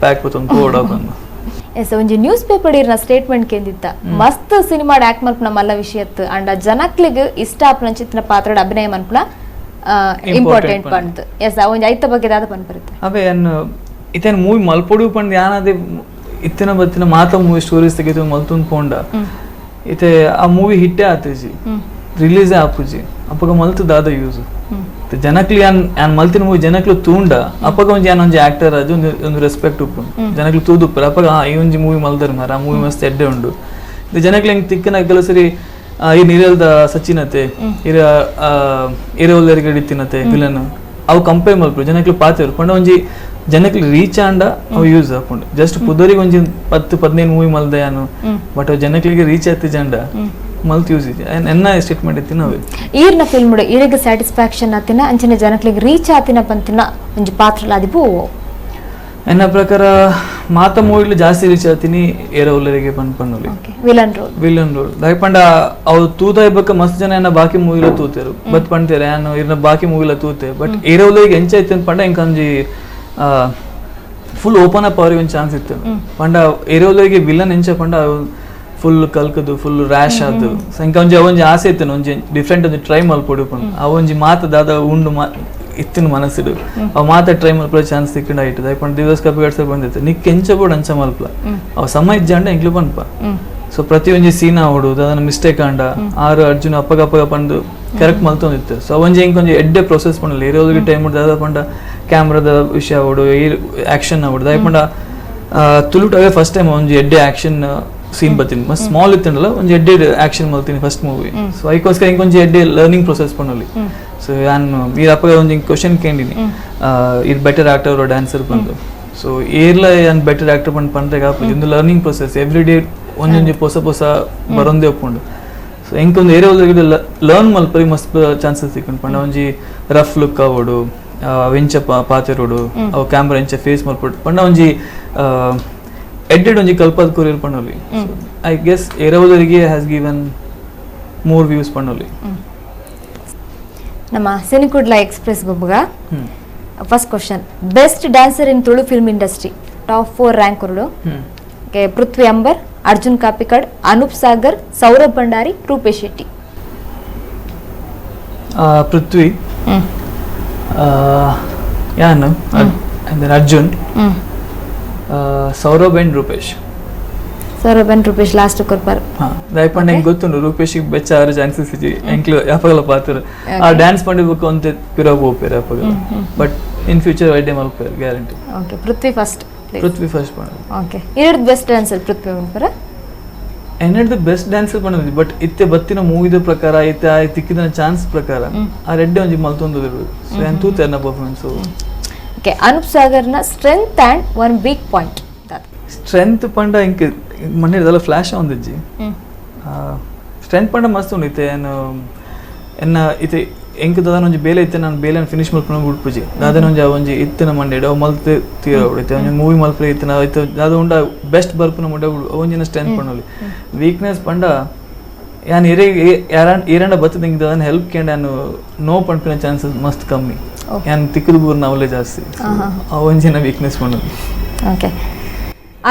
ಪ್ಯಾಕ್ ಪತ್ತೊಂದು ಪೋಡ ಬಂದು. ಎಸ್ ಒಂಜಿ ನ್ಯೂಸ್ ಪೇಪರ್ ಇರ್ನ ಸ್ಟೇಟ್ಮೆಂಟ್ ಕೇಂದಿತ್ತ ಮಸ್ತ್ ಸಿನಿಮಾ ಆಕ್ಟ್ ಮಲ್ಪುನ ಮಲ್ಲ ವಿಷಯತ್ ಅಂಡ ಜನಕ್ಲಿಗ್ ಇಷ್ಟ ಆಪುನ ಚಿತ್ರ ಪಾತ್ರದ ಅಭಿನಯ ಮನ್ಪುನ ಇಂಪಾರ್ಟೆಂಟ್ ಪಂಡ್. ಎಸ್ ಆ ಒಂಜಿ ಐತ ಬಗ್ಗೆ ದಾದ ಪಂಡ್ ಬರುತ್ತೆ. ಅವೇ ಅನ್ ಇತೇನ್ ಮೂವಿ ಮಲ್ಪೊಡು ಪಂಡ್ ಯಾನದೆ ಇತ್ತಿನ ಬತ್ತಿನ ಮಾತ ಮೂವಿ ಸ್ಟೋರೀಸ್ ತೆಗೆದು ಮಲ್ತುಂದು ಪೋಂಡ ಇತ್ತೆ ಆ ಮೂವಿ ಹಿಟ್ಟೇ ಆತುಜಿ ರಿಲೀಸೇ ಆಪುಜಿ ಅಪ್ಪಗ ಮಲ್ತು ದಾದ ಯೂಸ್. ಜನಕ್ಲು ಯಾನ್ ಯಾನ್ ಮಲ್ತಿನ ಮೂವಿ ಜನಕ್ಲು ತೂಂಡ ಅಪ್ಪಗ ಒಂಜಿ ಯಾನ್ ಒಂಜಿ ಆಕ್ಟರ್ ಅದು ಒಂದು ಒಂದು ರೆಸ್ಪೆಕ್ಟ್ ಉಪ್ಪುಂಡು. ಜನಕ್ಲು ತೂದುಪ್ಪರು ಅಪ್ಪಗ ಈ ಒಂಜಿ ಮೂವಿ ಮಲ್ದರ್ ಮಾರ ಆ ಮೂವಿ ಮಸ್ತ್ ಎಡ್ಡೆ ಉಂಡು. ಜನಕ್ಲು ಹೆಂಗ್ ತಿಕ್ಕನ ಕೆಲವು ಸರಿ ಈ ನೀರಲ್ದ ಸಚಿನತೆ ಇರ ಇರವಲ್ಲರಿಗೆ ಹಿಡಿತಿನತೆ ವಿಲನ್ ಅವು ಕಂಪೇರ್ ಮಲ್ಪರು ಜನಕ್ಲು ಪಾತೇರು ಪಂಡ ಒಂಜಿ ಜನಕ್ಲು ರೀಚ್ ಆಂಡ ಅವು ಯೂಸ್ ಆಪುಂಡು. ಜಸ್ಟ್ ಪುದರಿಗೆ ಒಂಜಿ 10-15 ಮೂವಿ ಮಲ್ದ ಯಾನು ಬಟ್ ಅವು ಜನಕ್ಲಿಗೆ ರೀಚ್ ಆಯ್ತು ಜಂಡ ಮಲ್ತ್ ಯೂಸ್ ಇದೆ ಎನ್ನ ಸ್ಟೇಟ್ಮೆಂಟ್ ಇತ್ತಿನ ಅವೆ. ಈರ್ನ ಫಿಲ್ಮ್ ಈರಿಗೆ ಸ್ಯಾಟಿಸ್ಫ್ಯಾಕ್ಷನ್ ಆತಿನ ಅಂಚಿನ ಜನಕ್ಲಿಗೆ ರೀಚ್ ಆತಿನ ಪಂತಿನ ಒಂಜಿ ಪಾತ್ರಲಾದಿಪು. ಎನ್ನ ಪ್ರಕಾರ ಮಾತ ಮೂವಿಗಳು ಜಾಸ್ತಿ ರೀಚ್ ಆತೀನಿ ಏರವಲ್ಲರಿಗೆ ಪಂಡ್ ಪಣ್ಣುಲಿ villain role villain role ದಾಯ್ ಪಂಡ ಅವು ತೂತ ಇಬ್ಬಕ್ಕ ಮಸ್ತ್ ಜನ ಏನ ಬಾಕಿ ಮೂವಿಲ ತೂತೇರು ಬತ್ ಪಂಡ್ತೇರೆ ಯಾನು ಇರ್ನ ಬಾಕಿ ಮೂವಿಲ ತೂತೆ. ಬಟ್ ಏರವಲ್ಲರಿಗೆ ಎಂಚ ಐತೆ ಪಂಡ ಇಂಕೊಂಜಿ full open up ಅವ್ರಿಗೆ ಒಂದು ಚಾನ್ಸ್ ಇತ್ತು. ಪಂಡ ಏರವಲ್ಲರಿಗೆ ವಿಲನ್ ಎಂಚ ಪಂಡ ಫುಲ್ ಕಲ್ಕದು ಫುಲ್ ರ್ಯಾಶ್ ಆದು. ಸೊ ಇಂಕ ಒಂಜಿ ಅವೊಂಜಿ ಆಸೆ ಇತ್ತು ಒಂಜಿ ಡಿಫ್ರೆಂಟ್ ಒಂಜಿ ಟ್ರೈ ಮಲ್ಪೊಡು ಪಂಡ ಆ ಒಂಜಿ ಮಾತು ದಾದ ಉಂಡು ಇತ್ತಿನ ಮನಸ್ಸಿಡು ಅವ್ ಮಾತ ಟ್ರೈ ಮಲ್ಪಡ ಚಾನ್ಸ್ ತಿಕ್ಕಂಡ ಆಯ್ತು. ದಾಯ್ ಪಂಡ ದಿವಸ ಕಪ್ಪು ಬಂದಿತ್ತು ನಿಕ್ ಎಂಚ ಬೋಡು ಅಂಚ ಮಲ್ಪಲ ಅವ್ ಸಮ ಇಜ್ಜಾಂಡ ಎಂಕ್ಲು ಪನ್ಪ. ಸೊ ಪ್ರತಿಯೊಂಜಿ ಸೀನ್ ಆವಡು ದಾದನ ಮಿಸ್ಟೇಕ್ ಆಂಡ ಆರು ಅರ್ಜುನ ಅಪ್ಪಗ ಅಪ್ಪಗ ಪಂಡು ಕರೆಕ್ಟ್ ಮಲ್ತೊಂದಿತ್ತು. ಸೊ ಒಂಜಿ ಇಂಕೊಂಜಿ ಎಡ್ಡೆ ಪ್ರೊಸೆಸ್ ಪಂಡಲ್ಲ ಏರೋದಿಗೆ ಟೈಮ್ ದಾದ ಪಂಡ ಕ್ಯಾಮ್ರಾದ ವಿಷಯ ಆವಡು ಆಕ್ಷನ್ ಆವಡು ದಾಯ್ ಪಂಡ ತುಳುಟ್ ಅವೇ ಫಸ್ಟ್ ಟೈಮ್ ಒಂಜಿ ಎಡ್ಡೆ ಆಕ್ಷನ್ ಸೀನ್ ಬರ್ತೀನಿ ಮಸ್ತ್ ಸ್ಮಾಲ್ ಇತ್ತಂಡಲ್ಲ ಒಂಜಿ ಎಡ್ಡೆ ಆಕ್ಷನ್ ಮಲ್ತೀನಿ first movie. So ಐಕೋಸ್ಕರ ಇಂಕೊಂಜಿ ಎಡ್ಡೆ ಲರ್ನಿಂಗ್ ಪ್ರೊಸೆಸ್ ಪಂಡಲ್ಲಿ. ಸೊ ಯಾನ್ ಈ ಅಪ್ಪಗ ಒಂಜಿ ಕ್ವಶನ್ ಕೇಂಡಿನಿ ಇದು better actor dancer ಬಂದು. ಸೊ ಏರ್ಲ ಯಾನ್ ಬೆಟರ್ ಆಕ್ಟರ್ ಪಂಡ್ ಪಂಡ್ರೆ ಇಂದು learning process every day ಒಂಜೊಂಜಿ ಪೊಸ ಪೊಸ ಬರೊಂದೇ ಒಪ್ಪುಂಡು. ಸೊ ಎಂಕೊಂದು ಏರಿಯಾ ಲರ್ನ್ ಮಲ್ಪರಿ ಮಸ್ತ್ ಚಾನ್ಸಸ್ ತಿಕ್ಕುಂಡು ಪಂಡ ಒಂಜಿ ರಫ್ ಲುಕ್ ಆವಡು ಅವೆಂಚ ಪಾತೆರೋಡು ಅವು ಕ್ಯಾಮ್ರಾ ಎಂಚ ಫೇಸ್ ಮಲ್ಪೊಡು ಪಂಡ ಒಂಜಿ ಎಡ್ಡೆಡ್ ಒಂಜಿ ಕಲ್ಪದ ಕೊರಿಯರ್ ಪಣ್ಣೊಲಿ. I guess ಏರವದರಿಗೆ has given more views ಪಣ್ಣೊಲಿ. ನಮ್ಮ ಸಿನಿಕುಡ್ಲ ಎಕ್ಸ್ಪ್ರೆಸ್ ಬೊಬ್ಬಗ first question, best dancer in Tulu film industry top 4 rank ಕೊರಡು. Prithvi Ambar, Arjun Kapikad, Anoop Sagar, Saurabh Bhandari, Rupesh Shetty. Prithvi, ಯಾನು Arjun, Saurabh and Rupesh. Saurabh and Rupesh last ಕೊರ್ಪರ್. ಹಾ ದಾಯಪಂಡ ಹೆಂಗೆ ಗೊತ್ತುಂಡು ರೂಪೇಶ್ ಬೆಚ್ಚ ಆರು chances ಇಜ್ಜಿ ಎಂಕ್ಲು ಯಾಪಗಲ ಪಾತ್ರ ಆ dance ಪಂಡಿಬೇಕು ಅಂತ ಪಿರ ಹೋಗ್ಪೇರು ಯಾಪಗಲ. But in future ಐಡೆ ಮಲ್ಪೇರು guarantee. Okay Prithvi first. Prithvi first ಪಂಡ. ಓಕೆ ಎರಡು ಬೆಸ್ಟ್ ಡ್ಯಾನ್ಸರ್ ಪೃಥ್ವಿ ಉಂಪರ? ಎನ್ನಡ್ the best dancer ಪಂಡ ಬಟ್ ಇತ್ತೆ ಬತ್ತಿನ ಮೂವಿದ ಪ್ರಕಾರ ಇತ್ತೆ ಆ ತಿಕ್ಕಿದ ಚಾನ್ಸ್ ಪ್ರಕಾರ ಆ ರೆಡ್ಡೆ ಒಂಜಿ ಮಲ್ತೊಂದು ಸೊ ಯಾನ್ ತೂತೆ ಎನ್ನ ಪರ್ಫಾರ್ಮೆನ್ಸ್. ಓಕೆ, ಅನೂಪ್ ಸಾಗರ್ನ strength and one weak point? Strength ಪಂಡ ಇಂಕ್ ಮೊನ್ನೆ ಇದೆಲ್ಲ ಫ್ಲಾಶ್ ಒಂದಿಜ್ಜಿ. ಸ್ಟ್ರೆಂತ್ ಪಂಡ ಮಸ್ತ್ ಉಂಡು ಇತ್ತೆ ಏನು ಎನ್ನ ಇತ್ತೆ ಎಂಕ್ ದಾದನ ಒಂಜಿ ಬೇಲೆ ಇತ್ತೆ ನಾನು ಬೇಲೆನ್ ಫಿನಿಶ್ ಮಲ್ಪುನ ಬುಡ್ಪುಜಿ ದಾದನ ಒಂಜಿ ಒಂಜಿ ಇತ್ತಿನ ಮಂಡೇಡ್ ಅವು ಮಲ್ತ್ ತೀರೋಡು ಇತ್ತೆ ಒಂಜಿ ಮೂವಿ ಮಲ್ಪರೆ ಇತ್ತಿನ ಇತ್ತೆ ದಾದ ಉಂಡ ಬೆಸ್ಟ್ ಬರ್ಪುನ ಮುಂಡೆ ಒಂಜಿನ ಸ್ಟ್ರೆಂತ್ ಪಂಡೋಲಿ. ವೀಕ್ನೆಸ್ ಪಂಡ ಯಾನ್ ಏರೇ ಏರಂಡ ಬತ್ತದ ಇಂಕ್ ದಾದನ ಹೆಲ್ಪ್ ಕೇಂಡ ಯಾನು ನೋ ಪಂಪಿನ ಚಾನ್ಸಸ್ ಮಸ್ತ್ ಕಮ್ಮಿ, ಯಾನ್ ತಿಕ್ಕದು ಬೂರ್ನ ಅವಲೇ ಜಾಸ್ತಿ, ಆ ಒಂಜಿನ ವೀಕ್ನೆಸ್ ಪಂಡೋಲಿ. Okay,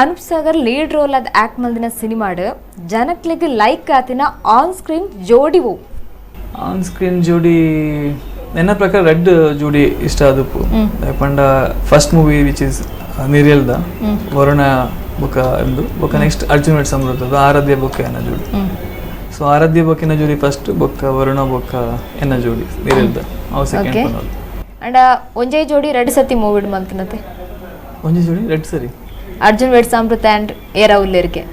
Anoop Sagar lead role ಆದ ಆಕ್ಟ್ ಮಲ್ದಿನ ಸಿನಿಮಾಡ್ ಜನಕ್ಲೆಗ್ ಲೈಕ್ ಆತಿನ ಆನ್ ಸ್ಕ್ರೀನ್ ಜೋಡಿ ಓ? ಆನ್ ಸ್ಕ್ರೀನ್ ಜೋಡಿ ಎನ್ನ ಪ್ರಕಾರ ರೆಡ್ ಜೋಡಿ ಇಷ್ಟ ಆದಪ್ಪು. ಪಂಡ first movie which is ನಿರಿಯಲ್ದ Varuna ಬೊಕ್ಕ ಎಂದು ಬೊಕ್ಕ ನೆಕ್ಸ್ಟ್ ಅರ್ಜುನ್ ವೆಡ್ ಸಮೃದ್ಧ ಆರಾಧ್ಯ ಬೊಕ್ಕ ಎನ್ನ ಜೋಡಿ. ಸೊ ಆರಾಧ್ಯ ಬೊಕ್ಕ ಎನ್ನ ಜೋಡಿ ಫಸ್ಟ್, ಬೊಕ್ಕ ವರುಣ ಬೊಕ್ಕ ಎನ್ನ ಜೋಡಿ ನಿರಿಯಲ್ದ ಅವು ಸೆಕೆಂಡ್. ಅಂಡ್ ಒಂಜೇ ಜೋಡಿ ರೆಡ್ ಸತಿ ಮೂವಿಡ್ ಮಲ್ತಿನತೆ? ಒಂಜೇ ಜೋಡಿ ರೆಡ್ ಸರಿ ಅರ್ಜುನ್ ವೆಡ್ಸ್ ಅಮೃತ ಆ್ಯಂಡ್ ಏರಾ ಉಲ್ಲೇರಿಗೆ.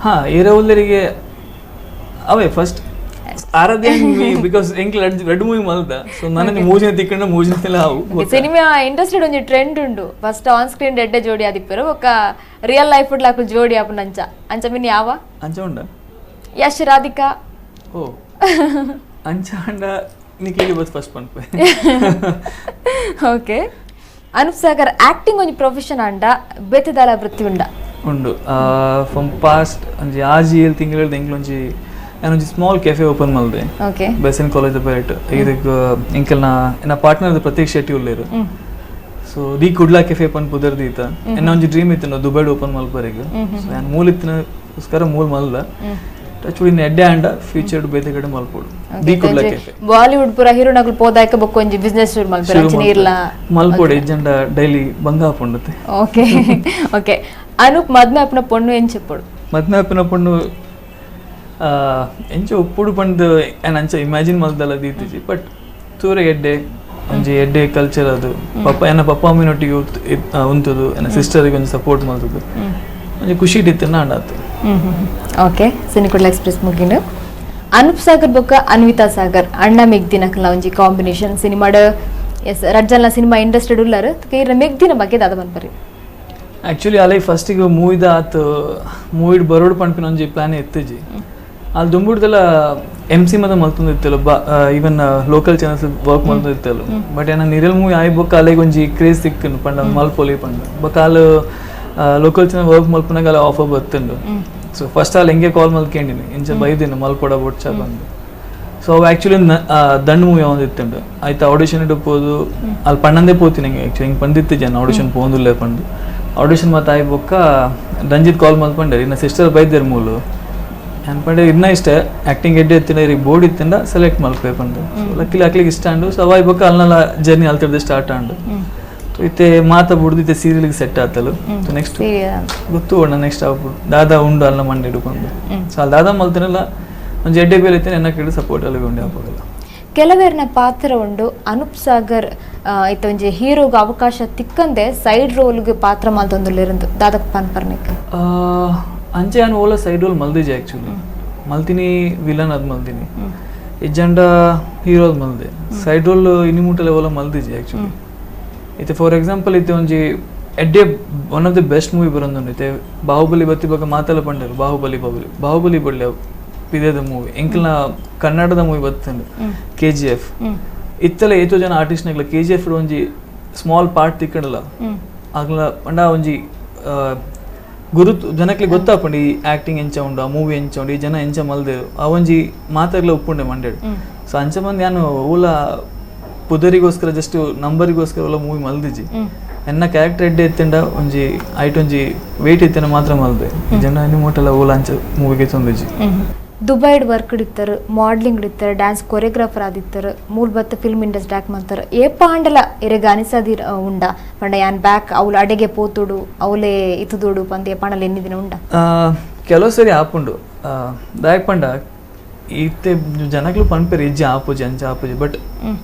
ಹಾಂ, ಏರಾ ಉಲ್ಲೇರಿಗೆ ಅವೇ ಫಸ್ಟ್ ಆರಾಧ್ಯ because ಎಂಕ್ಲ red movie ಮಲ್ದ ಸೊ ನನಗೆ ಮೂಜಿನ ತಿಕ್ಕಂಡ ಮೂಜಿನ ಅವು. ಸಿನಿಮಾ ಇಂಡಸ್ಟ್ರಿ ಒಂಜಿ ಟ್ರೆಂಡ್ ಉಂಡು, first on screen ರೆಡ್ಡೆ ಜೋಡಿ ಆದಿಪ್ಪರು ಬೊಕ್ಕ ರಿಯಲ್ ಲೈಫ್ ಲಾಕು ಜೋಡಿ ಆಪುನ ಅಂಚ ಅಂಚ ಮಿನ್ ಯಾವ ಅಂಚ ಉಂಡ ಯಶ್ ರಾಧಿಕಾ. ಓ ಅಂಚ ಅಂಡ ನಿಕ್ಲಿಗೆ ಬಸ್ ಫಸ್ಟ್ ಪನ್ಪೆ. ಓಕೆ, ಅನೂಪ್ ಸಾಗರ್ ಆಕ್ಟಿಂಗ್ ಒಂಜಿ ಪ್ರೊಫೆಷನ್ ಅಂಡ ಬೇತೆದಾಲ ವೃತ್ತಿ ಉಂಡ? ಉಂಡು ಫ್ರಮ್ ಪಾಸ್ಟ್ ಒಂಜಿ ಆಜಿ ಏಳು ತಿಂಗಳು ಎಂಕ್ಲೊಂಜಿ ಒಂಜಿ small cafe open ಮಲ್ದೆ ಬೆಸನ್ ಕಾಲೇಜ್ ಬೈಟ್. ಇದಕ್ಕೆ ಎಂಕಲ್ನ ಎನ್ನ ಪಾರ್ಟ್ನರ್ ಪ್ರತೀಕ್ ಶೆಟ್ಟಿ ಉಲ್ಲೇರು. ಸೊ the Kudla cafe ಪನ್ ಪುದರ್ ದೀತ ಎನ್ನ ಒಂಜಿ ಡ್ರೀಮ್ ಇತ್ತು ದುಬೈಡ್ ಓಪನ್ ಮಲ್ಪರೆಗ್. ಸೊ ಯಾನ್ ಮೂಲ ಇತ್ತಿನಗೋಸ್ಕರ ಮೂಲ ಮಲ್ದ ಟಚ್ ಇನ್ನು ಎಡ್ಡೆ ಅಂಡ ಫ್ಯೂಚರ್ ಬೇತೆ ಕಡೆ ಮಲ್ಪೋಡು the Kudla cafe. Bollywood ಪೂರ ಹೀರೋನಗಳು ಪೋದಾಕ ಬೊಕ್ಕ ಒಂಜಿ ಬಿಸ್ನೆಸ್ ಶುರು ಮಲ್ಪರೆ ಅಂಚನೆ ಇರ್ಲ ಮಲ್ಪೋಡು ಎಜ್ಜಂಡ ಡೈಲಿ ಬಂಗ ಹಾಪುಂಡತೆ. ಓಕೆ ಓಕೆ, ಅನೂಪ್ ಮದ್ಮೆ ಅಪ್ಪನ ಪೊಣ್ಣು ಎಂಚೆಪ್ಪೋಡು? ಮದ್ಮೆ ಅಪ್ಪನ ಪೊಣ್ಣು ಎಂಚ ಉಪ್ಪುಡು ಪಂಡ್ ಯಾನ್ ಅಂಚ ಇಮ್ಯಾಜಿನ್ ಮಲ್ದಲ್ಲ ದೀತಿಜಿ ಬಟ್ ತೂರೆ ಎಡ್ಡೆ ಒಂಜಿ ಎಡ್ಡೆ ಕಲ್ಚರ್ ಅದು. ಪಪ್ಪ ಎನ್ನ ಪಪ್ಪ ಅಮ್ಮಿನೊಟ್ಟಿಗೆ ಉಂತದು ಎನ್ನ ಸಿಸ್ಟರಿಗೆ ಒಂಜಿ ಸಪೋರ್ಟ್ ಮಲ್ತದು ಒಂಜಿ ಖುಷಿ ಇಟ್ಟಿತ್ತು ಅಂಡಾತು. ಓಕೆ, ಸಿನಿಕುಡ್ಲ ಎಕ್ಸ್ಪ್ರೆಸ್ ಮುಗಿನ. ಅನೂಪ್ ಸಾಗರ್ ಬೊಕ್ಕ ಅನ್ವಿತಾ ಸಾಗರ್ ಅಣ್ಣ ಮೆಗ್ದಿನಕಲ ಒಂಜಿ ಕಾಂಬಿನೇಷನ್ ಸಿನಿಮಾಡ್ ಎಸ್ ರಜ್ಜಲ್ನ ಸಿನಿಮಾ ಇಂಡಸ್ಟ್ರಿ ಉಳ್ಳಾರು ಇರ ಮೆಗ್ದಿನ ಬಗ್ಗೆ ದಾದ ಪನ್ಪರಿ? ಆ್ಯಕ್ಚುಲಿ ಅಲ್ಲೇ ಫಸ್ಟಿಗೆ ಮೂವಿದ ಆತು ಮೂವಿಡ್ ಬರೋಡು ಪನ್ಪಿನ ಒಂಜಿ ಪ್ಲಾನ್ ಇತ್ತಿಜಿ. ಅಲ್ಲಿ ದುಂಬುಡ್ದೆಲ್ಲ ಎಮ್ ಸಿ ಮದ ಮಲ್ತೊಂದಿತ್ತಲ್ಲ ಬಾ even local channels work ಮಲ್ತೊಂದಿತ್ತಲ್ಲ but ಏನ ನಿರಲ್ ಮೂವಿ ಆಯ್ ಬೊಕ್ಕ ಅಲ್ಲಿಗೆ ಒಂಜಿ ಕ್ರೇಜ್ ಸಿಕ್ಕನು ಪಂಡ ಮಲ್ಪೊಲಿ ಪಂಡ ಬೊಕ್ಕ ಅಲ್ಲಿ local channel work ಮಲ್ಪನಾಗ ಅಲ್ಲಿ ಆಫರ್ ಬತ್ತುಂಡು. ಸೊ ಫಸ್ಟ್ ಅಲ್ಲಿ ಹೆಂಗೆ ಕಾಲ್ ಮಲ್ಕೊಂಡಿನಿ ಇಂಚ ಬೈದಿನ ಮಲ್ಪೊಡ ಬೊಡ್ಚ ಬಂದು. ಸೊ ಅವು ಆ್ಯಕ್ಚುಲಿ ದಂಡ್ ಮೂವಿ ಒಂದಿತ್ತುಂಡು ಆಯ್ತು ಆಡಿಷನ್ ಇಡಬೋದು ಅಲ್ಲಿ ಪಣ್ಣಂದೇ ಪೋತೀನಿ ಹೆಂಗೆ ಆ್ಯಕ್ಚುಲಿ ಹಿಂಗೆ ಪಂದಿತ್ತು ಜನ ಆಡಿಷನ್ ಪೋಂದುಲ್ಲೇ ಪಂಡು ಆಡಿಷನ್ ಮತ್ತು ಆಯ್ ಬೊಕ್ಕ ರಂಜಿತ್ ಕಾಲ್ ಮಲ್ಪಂಡೆ ಇನ್ನು ಸಿಸ್ಟರ್ ಬೈದೇರು ಮೂಲು ಅನ್ಪಂಡೆ ಇನ್ನ ಇಷ್ಟ ಆ್ಯಕ್ಟಿಂಗ್ ಎಡ್ಡೆ ಇತ್ತಿನ ಇರಿಗೆ ಬೋರ್ಡ್ ಇತ್ತಿಂದ ಸೆಲೆಕ್ಟ್ ಮಲ್ಪೆ ಪಂಡು. ಸೊ ಲಕ್ಕಿಲಿ ಅಕ್ಲಿಗೆ ಇಷ್ಟ ಅಂಡು ಸೊ ಅವಾಯ್ ಬೊಕ್ಕ ಅಲ್ನೆಲ್ಲ ಜರ್ನಿ ಅಲ್ತಿಡ್ದೆ ಸ್ಟಾರ್ಟ್ ಆಂಡು. ಸೊ ಇತ್ತೆ ಮಾತ ಬುಡ್ದು ಇತ್ತೆ ಸೀರಿಯಲ್ಗೆ ಸೆಟ್ ಆತಲು. ಸೊ ನೆಕ್ಸ್ಟ್ ಗೊತ್ತು ಅಣ್ಣ ನೆಕ್ಸ್ಟ್ ಆಗ್ಬಿಡು ದಾದಾ ಉಂಡು ಅಲ್ಲ ಮಂಡಿ ಹಿಡ್ಕೊಂಡು. ಸೊ ಅಲ್ಲಿ ದಾದಾ ಮಲ್ತಿನಲ್ಲ ಒಂಜಿ ಎಡ್ಡೆ ಬೇಲೆ ಇತ್ತೇನೆ ಎನ್ನ ಕೇಳಿ ಸಪೋರ್ಟ್ ಅಲ್ಲಿ ಉಂಡೆ ಆಪಗಲ್ಲ. ಕೆಲವೇರ್ನ ಪಾತ್ರ ಉಂಡು ಅನೂಪ್ ಸಾಗರ್ ಇತ್ತ ಒಂಜಿ ಹೀರೋಗೆ ಅವಕಾಶ ತಿಕ್ಕಂದೆ ಸೈಡ್ ರೋಲ್ಗೆ ಪಾತ್ರ ಮಲ್ತೊಂದುಲ್ಲೇರಂದು ದಾದಕ್ ಪನ್ಪರ್ನಿಕ್? ಅಂಚೆ ನಾನು ಓಲ ಸೈಡ್ ರೋಲ್ ಮಲ್ದಿಜೆ ಆ್ಯಕ್ಚುಲಿ ಮಲ್ತೀನಿ ವಿಲನ್ ಅದು ಮಲ್ತೀನಿ ಎಜ್ಜಂಡ ಹೀರೋ ಅದು ಮಲ್ದೆ ಸೈಡ್ ರೋಲ್ ಇನಿ ಮುಟ್ಟಲೆ ಓಲ ಮಲ್ದಿಜೆ ಆ್ಯಕ್ಚುಲಿ. ಇತ್ತೆ ಫಾರ್ ಎಕ್ಸಾಂಪಲ್ ಇತ್ತೆ ಒಂಜಿ ಎಡ್ಡೆ one of the best movie ಬರೋದು ಇತ್ತೆ ಬಾಹುಬಲಿ ಬತ್ತಿ ಬಗ್ಗೆ ಮಾತೆಲ್ಲ ಪಂಡರು ಬಾಹುಬಲಿ ಬಾಹುಬಲಿ ಬಾಹುಬಲಿ ಬಳ್ಳಿ ಪಿದೇದ ಮೂವಿ ಎಂಕಲ್ನ ಕನ್ನಡದ ಮೂವಿ ಬತ್ತಂಡು K G F ಇತ್ತೆಲ್ಲ ಏತೋ ಜನ ಆರ್ಟಿಸ್ಟ್ನಾಗ್ಲ K G F ಒಂಜಿ ಸ್ಮಾಲ್ ಪಾರ್ಟ್ ತಿಕ್ಕಂಡಲ್ಲ ಆಗ್ಲ ಪಂಡ ಒಂಜಿ ಗುರುತು ಜನಕ್ಕೆ ಗೊತ್ತಾಪಂಡು ಈ ಆ್ಯಕ್ಟಿಂಗ್ ಎಂಚ ಉಂಡು ಆ ಮೂವಿ ಎಂಚ ಉಂಡು ಈ ಜನ ಎಂಚ ಮಲ್ದೇರು ಆ ಒಂಜಿ ಮಾತಾಗ್ಲ ಉಪ್ಪುಂಡೆ ಮಂಡೇಡು. ಸೊ ಅಂಚ ಬಂದು ನಾನು ಓಲ ಪುದರಿಗೋಸ್ಕರ ಜಸ್ಟ್ ನಂಬರಿಗೋಸ್ಕರ ಓಲ ಮೂವಿ ಮಲ್ದಿಜಿ ಎನ್ನ ಕ್ಯಾರೆಕ್ಟರ್ ಎಡ್ಡೆ ಎತ್ತಿಂಡ ಒಂಜಿ ಐಟ್ ಒಂಜಿ ವೇಟ್ ಎತ್ತಿನ ಮಾತ್ರ ಮಲ್ದೆ ಜನ ಮೂಟೆಲ್ಲ ಓಲ ಅಂಚ ಮೂವಿಗೆ ತೊಂದಿಜಿ. ದುಬೈಡ್ ವರ್ಕ್ ಇಡ್ತಾರೆ, ಮಾಡಲಿಂಗ್ ಇಡ್ತಾರೆ, ಡ್ಯಾನ್ಸ್ ಕೊರಿಯೋಗ್ರಾಫರ್ ಆದಿತ್ತಾರೆ, ಮೂಲ ಬತ್ತ film industry act ಮಾಡ್ತಾರೆ. ಏಪ ಆಂಡಲ ಇರೆಗ್ ಅನಿಸದಿ ಉಂಡ ಪಂಡ ಯಾನ್ ಬ್ಯಾಕ್ ಅವಳು ಅಡೆಗೆ ಪೋತುಡು ಅವಲೇ ಇತುದುಡು ಪಂದ ಏಪಾಂಡಲ ಎన్ని ದಿನ ಉಂಡ? ಕೆಲವು ಸರಿ ಆಪುಂಡು ದಾಯಕ್ ಪಂಡ ಇತ್ತೆ ಜನಕ್ಲು ಪನ್ಪೇರು ಇಜ್ಜಿ ಆಪುಜಿ ಅಂಚ ಆಪುಜಿ ಬಟ್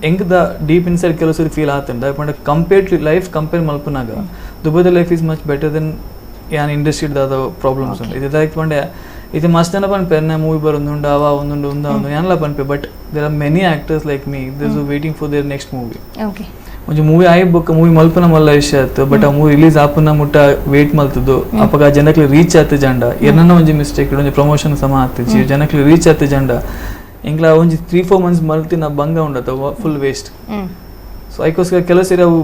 ಎಂಕ್ the deep inside ಕೆಲವು ಸರಿ ಫೀಲ್ ಆತಂಡ ದಾಯಕ್ ಪಂಡ compare life compare ಮಲ್ಪುನಾಗ ದುಬೈದ life is much better then ಯಾನ್ ಇಂಡಸ್ಟ್ರಿ ದಾದ ಪ್ರಾಬ್ಲಮ್ಸ್ ಉಂಡು. ಇದು ದಾಯಕ್ ಪಂಡ ಇತ್ತೆ ಮಸ್ತ್ ಜನ ಪನ್ಪೆ ಎನ್ನ ಮೂವಿ ಬರೊಂದುಂಡು ಅವ ಒಂದುಂಡು ಉಂದ ಒಂದು ಯಾನ್ಲ ಪನ್ಪೆ but there are many actors like me this waiting for their next movie. Okay ಒಂಜಿ ಮೂವಿ ಆಯಿ ಬೊಕ್ಕ ಮೂವಿ ಮಲ್ಪುನ ಮಲ್ಲ ವಿಷಯ ಆಯ್ತು ಬಟ್ ಆ ಮೂವಿ ರಿಲೀಸ್ ಆಪುನ ಮುಟ್ಟ ವೇಟ್ ಮಲ್ತದ್ದು ಅಪಗ ಜನಕ್ಲೆ ರೀಚ್ ಆತ ಜಂಡ ಏನನ್ನ ಒಂಜಿ ಮಿಸ್ಟೇಕ್ ಒಂಜಿ ಪ್ರಮೋಷನ್ ಸಮ ಆತಿಜಿ ಜನಕ್ಲೆ ರೀಚ್ ಆತ ಜಂಡ ಎಂಕ್ಲ ಒಂಜಿ 3-4 ಮಂತ್ಸ್ ಮಲ್ತಿನ ಬಂಗ ಉಂಡತ full waste. So ಐಕೋಸ್ಕರ ಕೆಲವು ಸೇರಿ ಅವು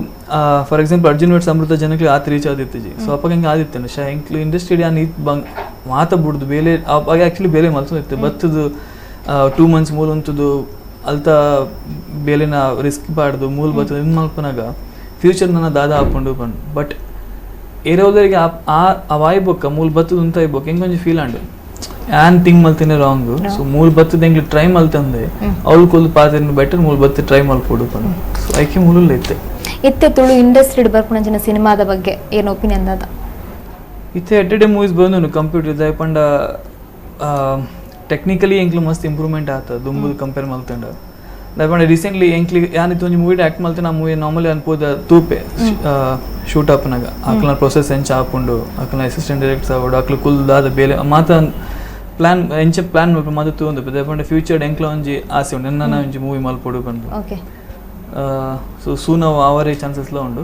for example Arjun weds Amrita ಜನಕ್ಲೆ ಆತ ರೀಚ್ ಆದಿತ್ತಿಜಿ. ಸೊ ಅಪಗ ಹಿಂಗೆ ಆದಿತ್ತೇನೆ ಶಾ ಎಂಕ್ಲು ಇಂಡಸ್ಟ್ರಿ ಆನ್ ಇತ್ ಬಂಗ್ ಮಾತ ಬುಡ್ದು ಬೇಲೆ ಅವಾಗ ಆ್ಯಕ್ಚುಲಿ ಬೇಲೆ ಮಲ್ತೊಂದಿತ್ತು ಬತ್ತದು 2 ಮಂತ್ಸ್ ಮೂಲ ಉಂತುದು ಅಲ್ತ ಬೇಲೆನ ರಿಸ್ಕ್ ಬಾಡ್ದು ಮೂಲ ಬತ್ತದು ಇನ್ ಮಲ್ಪನಾಗ ಫ್ಯೂಚರ್ ನನ್ನ ದಾದ ಆಪುಂಡು ಪಂಡು ಬಟ್ ಏರೋದರಿಗೆ ಆ ವಾಯ್ ಬೊಕ್ಕ ಮೂಲ ಬತ್ತದು ಉಂತ ಬೊಕ್ಕ ಹೆಂಗೊಂಜಿ ಫೀಲ್ ಆಂಡು ಆನ್ ಥಿಂಕ್ ಮಲ್ತಿನ ರಾಂಗ್. ಸೊ ಮೂಲ ಬತ್ತದ ಎಂಗ್ಲಿ ಟ್ರೈ ಮಲ್ತಂದೆ ಅವ್ಳು ಕೊಲ್ದು ಪಾತ್ರ ಬೆಟರ್ ಮೂಲ ಬತ್ತ ಟ್ರೈ ಮಲ್ಪೊಡು ಪಂಡು. ಸೊ ಐಕೆ ಮೂಲುಲ್ಲ ಇತ್ತೆ ಇತ್ತೆ ತುಳು ಇಂಡಸ್ಟ್ರಿ ಬರ್ಪುನಂಚಿನ ಸಿನಿಮಾದ ಬಗ್ಗೆ ಏನು ಒಪಿನಿಯನ್ ದಾದ? ಇತ್ತೆ ಎಡ್ಡೆ ಮೂವೀಸ್ ಬಂದು ಕಂಪ್ಯೂಟರ್ ದಾಯ ಪಂಡ ಟೆಕ್ನಿಕಲಿ ಎಂಕ್ಲು ಮಸ್ತ್ ಇಂಪ್ರೂವ್ಮೆಂಟ್ ಆತ ದುಂಬುದು ಕಂಪೇರ್ ಮಲ್ತಂಡ. ದಾಯ ರೀಸೆಂಟ್ಲಿ ಎಂಕ್ಲಿ ಯಾನಿತ್ತು ಒಂಜಿ ಮೂವಿ ಆ್ಯಕ್ಟ್ ಮಲ್ತೆ ಆ ಮೂವಿ ನಾರ್ಮಲಿ ಅನ್ಪೋದ ತೂಪೆ ಶೂಟ್ ಆಪನಾಗ ಆಕಲ್ನ ಪ್ರೊಸೆಸ್ ಎಂಚ ಆಪುಂಡು ಆಕಲ್ನ ಅಸಿಸ್ಟೆಂಟ್ ಡೈರೆಕ್ಟರ್ಸ್ ಆವಡು ಆಕಲು ಕುಲ್ ದಾದ ಬೇಲೆ ಮಾತ ಪ್ಲಾನ್ ಎಂಚ ಪ್ಲಾನ್ ಮಾತ ತೂಂದು ದಾಯ ಫ್ಯೂಚರ್ ಎಂಕ್ಲ ಒಂಜಿ ಆಸೆ ಉಂಡು ಎನ್ನ ಒಂಜಿ ಮೂವಿ ಮಲ್ಪೊಡು ಪಂಡು. Okay so soon ಅವು ಆವರೆ ಚಾನ್ಸಸ್ಲ ಉಂಡು.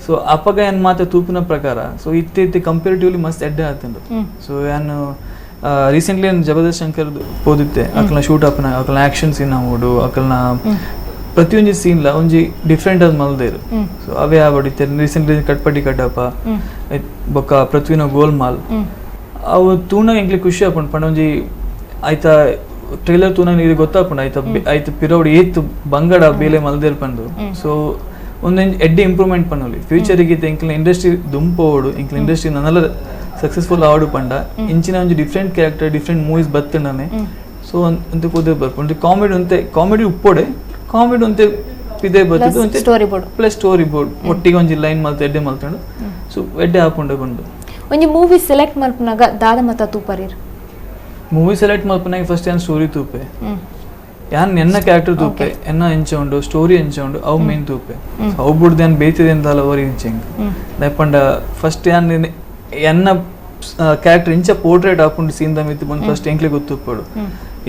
ಸೊ ಅಪಗ ಏನ್ ಮಾತ ತೂಪಿನ ಪ್ರಕಾರ ಸೊ ಇತ್ತೆ ಇತ್ತೆ ಕಂಪೇರಿಟಿವ್ಲಿ ಮಸ್ತ್ ಎಡ್ಡೆ ಆತುಂಡು. ಸೊ ಯಾನು ರೀಸೆಂಟ್ಲಿ ನಾನು ಜಬರ್ದಸ್ತ್ ಶಂಕರ್ ಪೋದಿತ್ತೆ ಅಕಲ್ನ ಶೂಟ್ ಆಪನ ಅಕಲ್ನ ಆಕ್ಷನ್ ಸೀನ್ ಆವಡು ಅಕಲ್ನ ಪ್ರತಿಯೊಂಜಿ ಸೀನ್ಲ ಒಂಜಿ ಡಿಫ್ರೆಂಟ್ ಆದ್ ಮಲ್ದೇರು. ಸೊ ಅವೇ ಆವಡಿತ್ತೆ ರೀಸೆಂಟ್ಲಿ ಕಟ್ಪಟ್ಟಿ ಕಡ್ಡಪ್ಪ ಬೊಕ್ಕ ಪೃಥ್ವಿನ ಗೋಲ್ಮಾಲ್ ಅವು ತೂನಾಗ ಎಂಕ್ಲೆ ಖುಷಿ ಆಪುಂಡು ಪಂಡ ಒಂಜಿ ಆಯ್ತಾ ಟ್ರೈಲರ್ ತೂನಾಗ ಇದು ಗೊತ್ತಾಪುಂಡು ಆಯ್ತಾ ಆಯ್ತು ಪಿರೋಡ್ ಏತ್ ಬಂಗಡ ಬೇಲೆ ಮಲ್ದೇರು ಪಂಡು. ಸೊ ಒಂದೊಂದು ಎಡ್ಡೆ ಇಂಪ್ರೂವ್ಮೆಂಟ್ ಪನ್ನೊಲಿ ಫ್ಯೂಚರಿಗೆ ಎಂಕ್ಲ ಇಂಡಸ್ಟ್ರಿ ದುಂಪೋಡು ಎಂಕ್ಲ ಇಂಡಸ್ಟ್ರಿ ನನ್ನೆಲ್ಲ ಸಕ್ಸಸ್ಫುಲ್ ಆವಡು ಪಂಡ ಇಂಚಿನ ಒಂಜಿ different character different movies ಬತ್ತಂಡನೆ. So ಅಂತೆ ಪೋದೆ ಬರ್ಪುಂಡು ಕಾಮಿಡಿ ಒಂತೆ ಕಾಮಿಡಿ ಉಪ್ಪೋಡೆ ಕಾಮಿಡಿ ಒಂತೆ ಪಿದೆ ಬರ್ತದೆ ಒಂತೆ story board plus story board ಒಟ್ಟಿಗೆ ಒಂಜಿ ಲೈನ್ ಮಲ್ತ ಎಡ್ಡೆ ಮಲ್ತಂಡು. ಸೊ ಎಡ್ಡೆ ಆಪುಂಡು ಬಂದು ಒಂಜಿ ಮೂವಿ ಸೆಲೆಕ್ಟ್ ಮಲ್ಪುನಾಗ ದಾದ ಮತ ತೂಪರಿರ್? ಮೂವಿ ಸೆಲೆಕ್ಟ್ ಮಲ್ಪುನಾಗ ಫಸ್ಟ್ ಯಾನ್ ಸ್ಟೋರಿ ತೂಪೆ ಯಾನ್ ಎನ್ನ ಕ್ಯಾರೆಕ್ಟರ್ ತೂಪೆ ಎನ್ನ ಎಂಚ ಉಂಡು ಸ್ಟೋರಿ ಎಂಚ ಉಂಡು ಅವು ಮೇನ್ ತೂಪೆ. ಅವು ಬುಡ್ದು ಯಾನ್ ಬೇತಿದೆ ಅಂತಲ್ಲ ಅವರಿ ಇಂಚೆಂಗ್ ದಾಯಪಂಡ ಫಸ್ಟ್ ಯಾನ್ ಎನ್ನ ಕ್ಯಾರೆಕ್ಟರ್ ಇಂಚ ಪೋರ್ಟ್ರೇಟ್ ಆಪುಂಡು ಸೀನ್ the ಮಿತ್ತು ಬಂದು ಫಸ್ಟ್ ಎಂಕ್ಲೆ ಗೊತ್ತುಪ್ಪಡು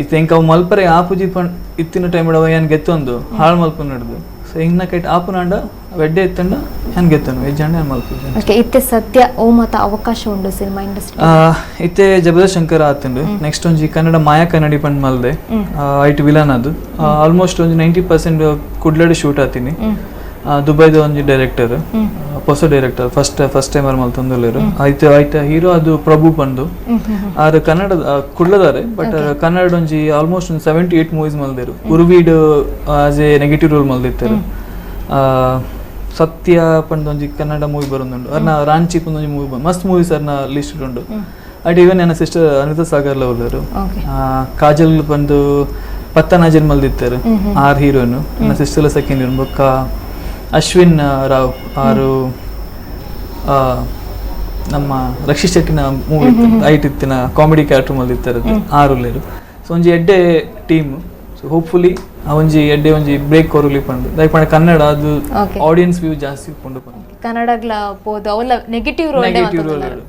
ಇತ್ತು ಎಂಕ್ ಅವು ಮಲ್ಪರೆ ಆಪುಜಿ ಪಂಡ್ ಇತ್ತಿನ ಟೈಮ್ ಅವ ಯಾನ್ ಗೆತ್ತೊಂದು ಹಾಳು ಮಲ್ಪು ನಡ್ದು. ಸೊ ಎಂಗ್ನ ಕೈಟ್ ಆಪುನಾಂಡ ವೆಡ್ಡೆ ಇತ್ತಂಡ ಯಾನ್ ಗೆತ್ತನು ಎಜ್ಜಾಂಡ ಯಾನ್ ಮಲ್ಪುಜಿ. ಓಕೆ ಇತ್ತೆ ಸದ್ಯ ಓ ಮತ ಅವಕಾಶ ಉಂಡು ಸಿನಿಮಾ ಇಂಡಸ್ಟ್ರಿ? ಇತ್ತೆ ಜಬರ್ದಸ್ತ್ ಶಂಕರ್ ಆತುಂಡು. ನೆಕ್ಸ್ಟ್ ಒಂಜಿ ಕನ್ನಡ ಮಾಯಾ ಕನ್ನಡಿ ಪಂಡ್ ಮಲ್ದೆ ಐಟ್ ವಿಲನ್ ಅದು ಆಲ್ಮೋಸ್ಟ್ ಒಂಜಿ 90% ಕುಡ್ಲಡೆ ಶೂಟ್ ಆತೀನಿ. ದುಬೈದ ಒಂಜಿ ಡೈರೆಕ್ಟರ್ ಹೊಸ director first first timer ಮಲ್ತೊಂದುಲ್ಲೆರ್. ಆಯ್ತು ಆಯ್ತ ಹೀರೋ ಅದು ಪ್ರಭು ಪಂದು ಆರು ಕನ್ನಡ ಕುಡ್ಲದಾರೆ ಬಟ್ ಕನ್ನಡ ಒಂಜಿ ಆಲ್ಮೋಸ್ಟ್ ಒಂದು 78 ಮೂವೀಸ್ ಮಲ್ದೇರು. ಉರುವೀಡ್ as A negative role ಮಲ್ದಿತ್ತಾರೆ. ಸತ್ಯ ಪಂದ್ ಒಂಜಿ ಕನ್ನಡ ಮೂವಿ ಬರೊಂದುಂಡು ಅರ್ನ ರಾಂಚಿ ಪಂದ್ ಒಂಜಿ ಮೂವಿ ಮಸ್ತ್ ಮೂವೀಸ್ ಅರ್ನ ಲಿಸ್ಟ್ ಉಂಡು. ಅಟ್ ಈವನ್ ನನ್ನ ಸಿಸ್ಟರ್ ಅನಿತಾ ಸಾಗರ್ ಉಲ್ಲೆರ್. ಕಾಜಲ್ ಬಂದು ಪತ್ತನಾಜನ್ ಮಲ್ದಿತ್ತಾರೆ ಆರ್ ಹೀರೋಯಿನ್ ನನ್ನ sister second heroine ಬೊಕ್ಕ ಅಶ್ವಿನ್ ರಾವ್ ಆರು ನಮ್ಮ ರಕ್ಷಿತ್ ಶೆಟ್ಟಿನ ಮೂವಿ ಐಟ್ ಇತ್ತಿನ ಕಾಮಿಡಿ ಕ್ಯಾರೆಕ್ಟರ್ ಮಲ್ದಿತ್ತಾರೆ ಆರು ಉಲ್ಲೆರ್. ಸೊ ಒಂಜಿ ಎಡ್ಡೆ team. So hopefully ಆ ಒಂಜಿ ಎಡ್ಡೆ ಒಂಜಿ ಬ್ರೇಕ್ ಕೊರಲಿ ಪಂಡು ಲೈಕ್ ಪಂಡ ಕನ್ನಡ ಅದು ಆಡಿಯನ್ಸ್ ವ್ಯೂ ಜಾಸ್ತಿ ಪಂಡು ಪಂಡು ಕನ್ನಡಗ್ಲ ಪೋದು ಅವಲ್ಲ negative role negative role.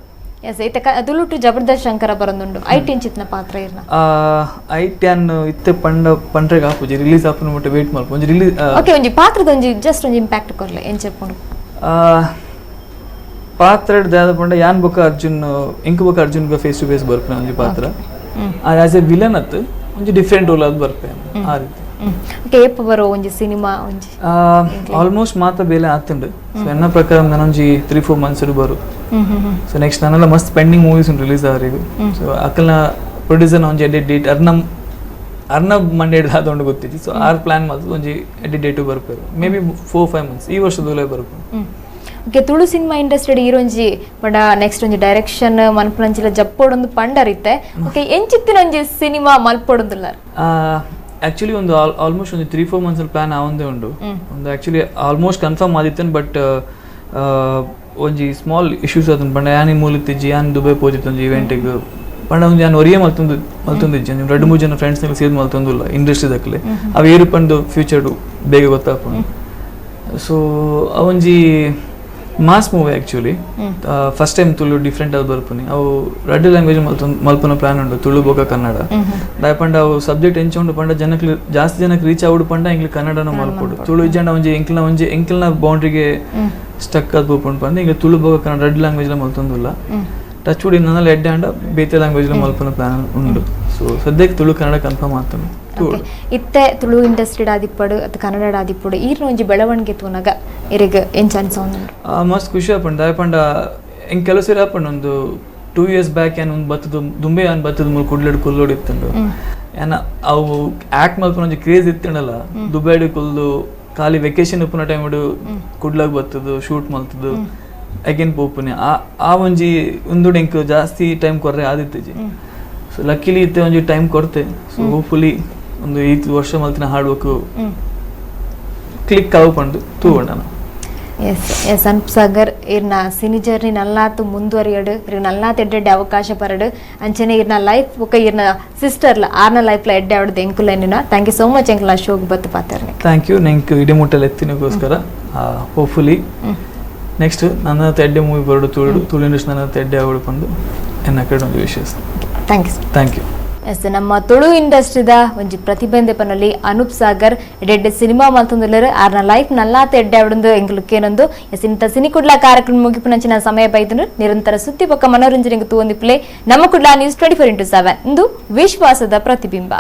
S ಇತ್ತೆ ತುಳುಟು ಜಬರ್ದಸ್ತ್ ಶಂಕರ ಬರೊಂದುಂಡು ಐಟ್ ಇಂಚಿತ್ನ ಪಾತ್ರ ಇರ್ನ? ಐಟ್ ಯಾನ್ ಇತ್ತೆ ಪಂಡ ಪಂಡ್ರೆಗ್ ಆಪುಜಿ ರಿಲೀಸ್ ಆಪುನ ಮುಟ್ಟ ವೇಟ್ ಮಲ್ಪು ಒಂಜಿ ರಿಲೀಸ್. ಓಕೆ ಒಂಜಿ ಪಾತ್ರದ ಒಂಜಿ ಜಸ್ಟ್ ಒಂಜಿ ಇಂಪ್ಯಾಕ್ಟ್ ಕೊರ್ಲೆ ಎಂಚ ಪಂಡು? ಪಾತ್ರ ದಾದ ಪಂಡ ಯಾನ್ ಬೊಕ್ಕ ಅರ್ಜುನ್ ಎಂಕ್ ಬೊಕ್ಕ ಅರ್ಜುನ್ face to face ಬರ್ಪುನ ಒಂಜಿ ಪಾತ್ರ as A villain ಅತ್ ಒಂಜಿ ಡಿಫ್ರೆಂಟ್ ರೋಲ್ ಅದು ಬರ್ಪೆ ಆ ರೀತಿ. ಓಕೆ ಏಪ ಬರೋ ಒಂಜಿ ಸಿನಿಮಾ ಒಂಜಿ? ಆಲ್ಮೋಸ್ಟ್ ಮಾತ ಬೇಲೆ ಆತುಂಡು. ಸೊ ಎನ್ನ ಪ್ರಕಾರ ನಾನೊಂಜಿ 3-4 ಮಂತ್ಸ್ ಬರು. ಸೊ ನೆಕ್ಸ್ಟ್ ನಾನೆಲ್ಲ ಮಸ್ತ್ ಪೆಂಡಿಂಗ್ ಮೂವೀಸ್ ಉಂಟು ರಿಲೀಸ್ ಆವರೆಗೂ. ಸೊ ಅಕಲ್ನ ಪ್ರೊಡ್ಯೂಸರ್ ಒಂಜಿ ಎಡಿಟ್ ಡೇಟ್ ಅರ್ನ ಅರ್ನ ಮಂಡೇ ಆದೊಂಡು ಗೊತ್ತಿತ್ತು. So are plan ಮಲ್ತು ಒಂಜಿ edit date ಬರ್ಪೇರು may be 4-5 months ಈ ವರ್ಷದಲ್ಲೇ ಬರ್ಪು. Okay Tulu cinema industry ಈರೊಂಜಿ ಪಂಡ ನೆಕ್ಸ್ಟ್ ಒಂಜಿ ಡೈರೆಕ್ಷನ್ ಮನ್ಪುನಂಚಿಲ ಜಪ್ಪೊಡೊಂದು ಪಂಡರಿತ್ತೆ. ಓಕೆ ಎಂಚಿತ್ತಿನ ಒಂಜಿ ಸಿನಿಮಾ ಮಲ್ಪೊಡೊಂದುಲ್ಲ? ಆ್ಯಕ್ಚುಲಿ ಒಂದು ಆಲ್ಮೋಸ್ಟ್ ಒಂದು 3-4 ಮಂತ್ಸ್ ಪ್ಲಾನ್ ಆವಂದೇ ಉಂಡು. ಒಂದು actually almost confirm ಆದಿತ್ತೇನೆ but ಒಂಜಿ ಸ್ಮಾಲ್ ಇಶ್ಯೂಸ್ ಆತುಂಡು ಪಂಡ ಯಾನ್ ಮೂಲಿತ್ತಿಜ್ಜಿ ಯಾನ್ ದುಬೈ ಪೋತಿತ್ತು ಒಂಜಿ ಇವೆಂಟಿಗೆ ಪಂಡ ಒಂಜಿ ಯಾನ್ ಒರಿಯೇ ಮಲ್ತೊಂದು ಮಲ್ತೊಂದಿಜ್ಜಿ ಒಂಜಿ 2-3 ಜನ ಫ್ರೆಂಡ್ಸ್ ಸೇದ್ ಮಲ್ತೊಂದುಲ್ಲ ಇಂಡಸ್ಟ್ರಿ ದಕ್ಲೆ ಅವು ಏರು ಪಂಡು ಫ್ಯೂಚರ್ ಬೇಗ ಗೊತ್ತಾಪುಂಡು. ಸೊ ಅವೊಂಜಿ Mass movie actually. First time Tulu different ಆದ್ ಬರ್ಪುನಿ. ಅವು ರಡ್ಡ್ ಲ್ಯಾಂಗ್ವೇಜ್ ಮಲ್ಪುನ ಪ್ಲಾನ್ ಉಂಡು, ತುಳು ಬೊಕ ಕನ್ನಡ. ದಾಯೆ ಪಂಡ ಅವು ಸಬ್ಜೆಕ್ಟ್ ಎಂಚ ಉಂಡು ಪಂಡ ಜನಕ್ಲು ಜಾಸ್ತಿ ಜನಕ್ಕೆ ರೀಚ್ ಆವೊಡು ಪಂಡ ಎಂಕ್ಲು ಕನ್ನಡನ ಮಲ್ಪೊಡು. ತುಳು ಇಜ್ಜಂಡ ಒಂಜಿ ಎಂಕ್ಲ್ನ ಒಂಜಿ ಎಂಕ್ಲ್ನ ಬೌಂಡ್ರಿಗೆ ಸ್ಟಕ್ ಆದ್ ಪೋಪುಂಡು ಪಂಡ ಎಂಕ್ಲು ತುಳು ಬೊಕ ಕನ್ನಡ ರಡ್ಡ್ ಲ್ಯಾಂಗ್ವೇಜ್ ಮಲ್ತೊಂದುಲ್ಲ. ಟಚ್ ವುಡ್ ಇನ್ನೊಂದು ಎಡ್ಡೆ ಆಂಡ ಬೇತೆ ಲ್ಯಾಂಗ್ವೇಜ್ ಮಲ್ಪುನ ಪ್ಲಾನ್ ಉಂಡು. ಸೊ ಸದ್ಯಕ್ಕೆ ತುಳು ಕನ್ನಡ ಕನ್ಫರ್ಮ್ ಆತುಂಡು. ಇತ್ತೆ ತುಳು ಇಂಡಸ್ಟ್ರಿ ಆದಿಪ್ಪಡು ಅಥವಾ ಕನ್ನಡ ಆದಿಪ್ಪಡು ಈರ್ನ ಒಂಜಿ ಬೆಳವಣಿಗೆ ತೂನಗ ಇರೆಗ್ ಎಂಚ ಅನ್ಸೊಂದುಂಡು? ಮಸ್ತ್ ಖುಷಿ ಆಪುಂಡು. ದಾಯೆ ಪಂಡ ಎಂಕ್ ಕೆಲವು ಸರಿ ಆಪುಂಡು ಒಂದು 2 years back ಯಾನ್ ಒಂದು ಬತ್ತದು ದುಂಬೆ ಯಾನ್ ಬತ್ತದು ಮೂಲು ಕುಡ್ಲಡ್ ಕುಲ್ಲೋಡು ಇತ್ತುಂಡು. ಯಾನ್ ಅವು ಆಕ್ಟ್ ಮಲ್ಪುನ ಒಂಜಿ ಕ್ರೇಜ್ ಇತ್ತುಂಡಲ್ಲ, ದುಬೈಡ್ ಕುಲ್ದು ಖಾಲಿ ವೆಕೇಶನ್ ಉಪ್ಪುನ ಟೈಮ್ ಕುಡ್ಲಾಗ್ ಬತ್ತದು ಶೂಟ್ ಮಲ್ತದು ಅಗೇನ್ ಪೋಪುನೆ ಆ ಒಂಜಿ ಉಂದುಡು ಎಂಕ್ ಜಾಸ್ತಿ ಟೈಮ್ ಕೊರ್ರೆ ಆದಿತ್ತಿಜಿ. ಸೊ ಲಕ್ಕಿಲಿ ಇತ್ತೆ ಒಂಜಿ ಟೈಮ್ ಕೊರ್ತೆ. ಸೊ ಹೋಪ್ಫುಲಿ ಒಂದು ಈ ವರ್ಷ ಮಲ್ತಿನ hard work click ಆವು ಪಂಡು ತೂವಣ್ಣ. ಎಸ್ ಎಸ್ ಅನೂಪ್ ಸಾಗರ್ ಇರ್ನ ಸಿನಿ ಜರ್ನಿ ನಲ್ಲಾತು ಮುಂದುವರಿಯಡು, ಇರ್ನ ನಲ್ಲಾತ್ ಎಡ್ಡೆಡ್ಡೆ ಅವಕಾಶ ಪರಡು, ಅಂಚನೆ ಇರ್ನ ಲೈಫ್ ಬೊಕ ಇರ್ನ ಸಿಸ್ಟರ್ಲ ಆರ್ನ ಲೈಫ್ಲ ಎಡ್ಡೆ ಅವಡ್ದು ಎಂಕುಲೆನಿನ. Thank you so much ಎಂಕುಲ ಶೋಗ್ ಬತ್ತು ಪಾತರ್ನೆ. Thank you ನೆಂಕ್ ಇಡೀ ಮುಟ್ಟಲ್ ಎತ್ತಿನಗೋಸ್ಕರ. ಹೋಪ್ಫುಲಿ ನೆಕ್ಸ್ಟ್ ನನ್ನ ಎಡ್ಡೆ ಮೂವಿ ಬರಡು ತುಳು ತುಳು ಇಂಡಸ್ಟ್ರಿ ನನ್ನ ಎಡ್ಡೆ ಅವಳು ಪಂದು ಎನ್ನ ಕಡೆ ಒಂದು wishes. Thank you. Thank you. Yes ನಮ್ಮ ತುಳು ಇಂಡಸ್ಟ್ರಿದ ಒಂಜಿ ಪ್ರತಿಬಂಧೆ ಪನಲ್ಲಿ ಅನೂಪ್ ಸಾಗರ್ ಎಡ್ಡೆ ಸಿನಿಮಾ ಮಲ್ತೊಂದುಲ್ಲೆರ್. ಆರ್ನ ಲೈಫ್ ನಲ್ಲಾತ ಎಡ್ಡೆ ಅವಡೊಂದು ಎಂಕುಲು ಕೇನೊಂದು. ಎಸ್ ಇಂತ ಸಿನಿ ಕುಡ್ಲ ಕಾರ್ಯಕ್ರಮ ಮುಗಿಪುನಂಚಿನ ಸಮಯ ಬೈದುಂಡು. ನಿರಂತರ ಸುದ್ದಿ ಬೊಕ್ಕ ಮನೋರಂಜನೆಗೆ ತೂವೊಂದಿಪ್ಪುಲೆ ನಮ್ಮ ಕುಡ್ಲ ನ್ಯೂಸ್ 24x7 ಇಂದು ವಿಶ್ವಾಸದ ಪ್ರತಿಬಿಂಬ.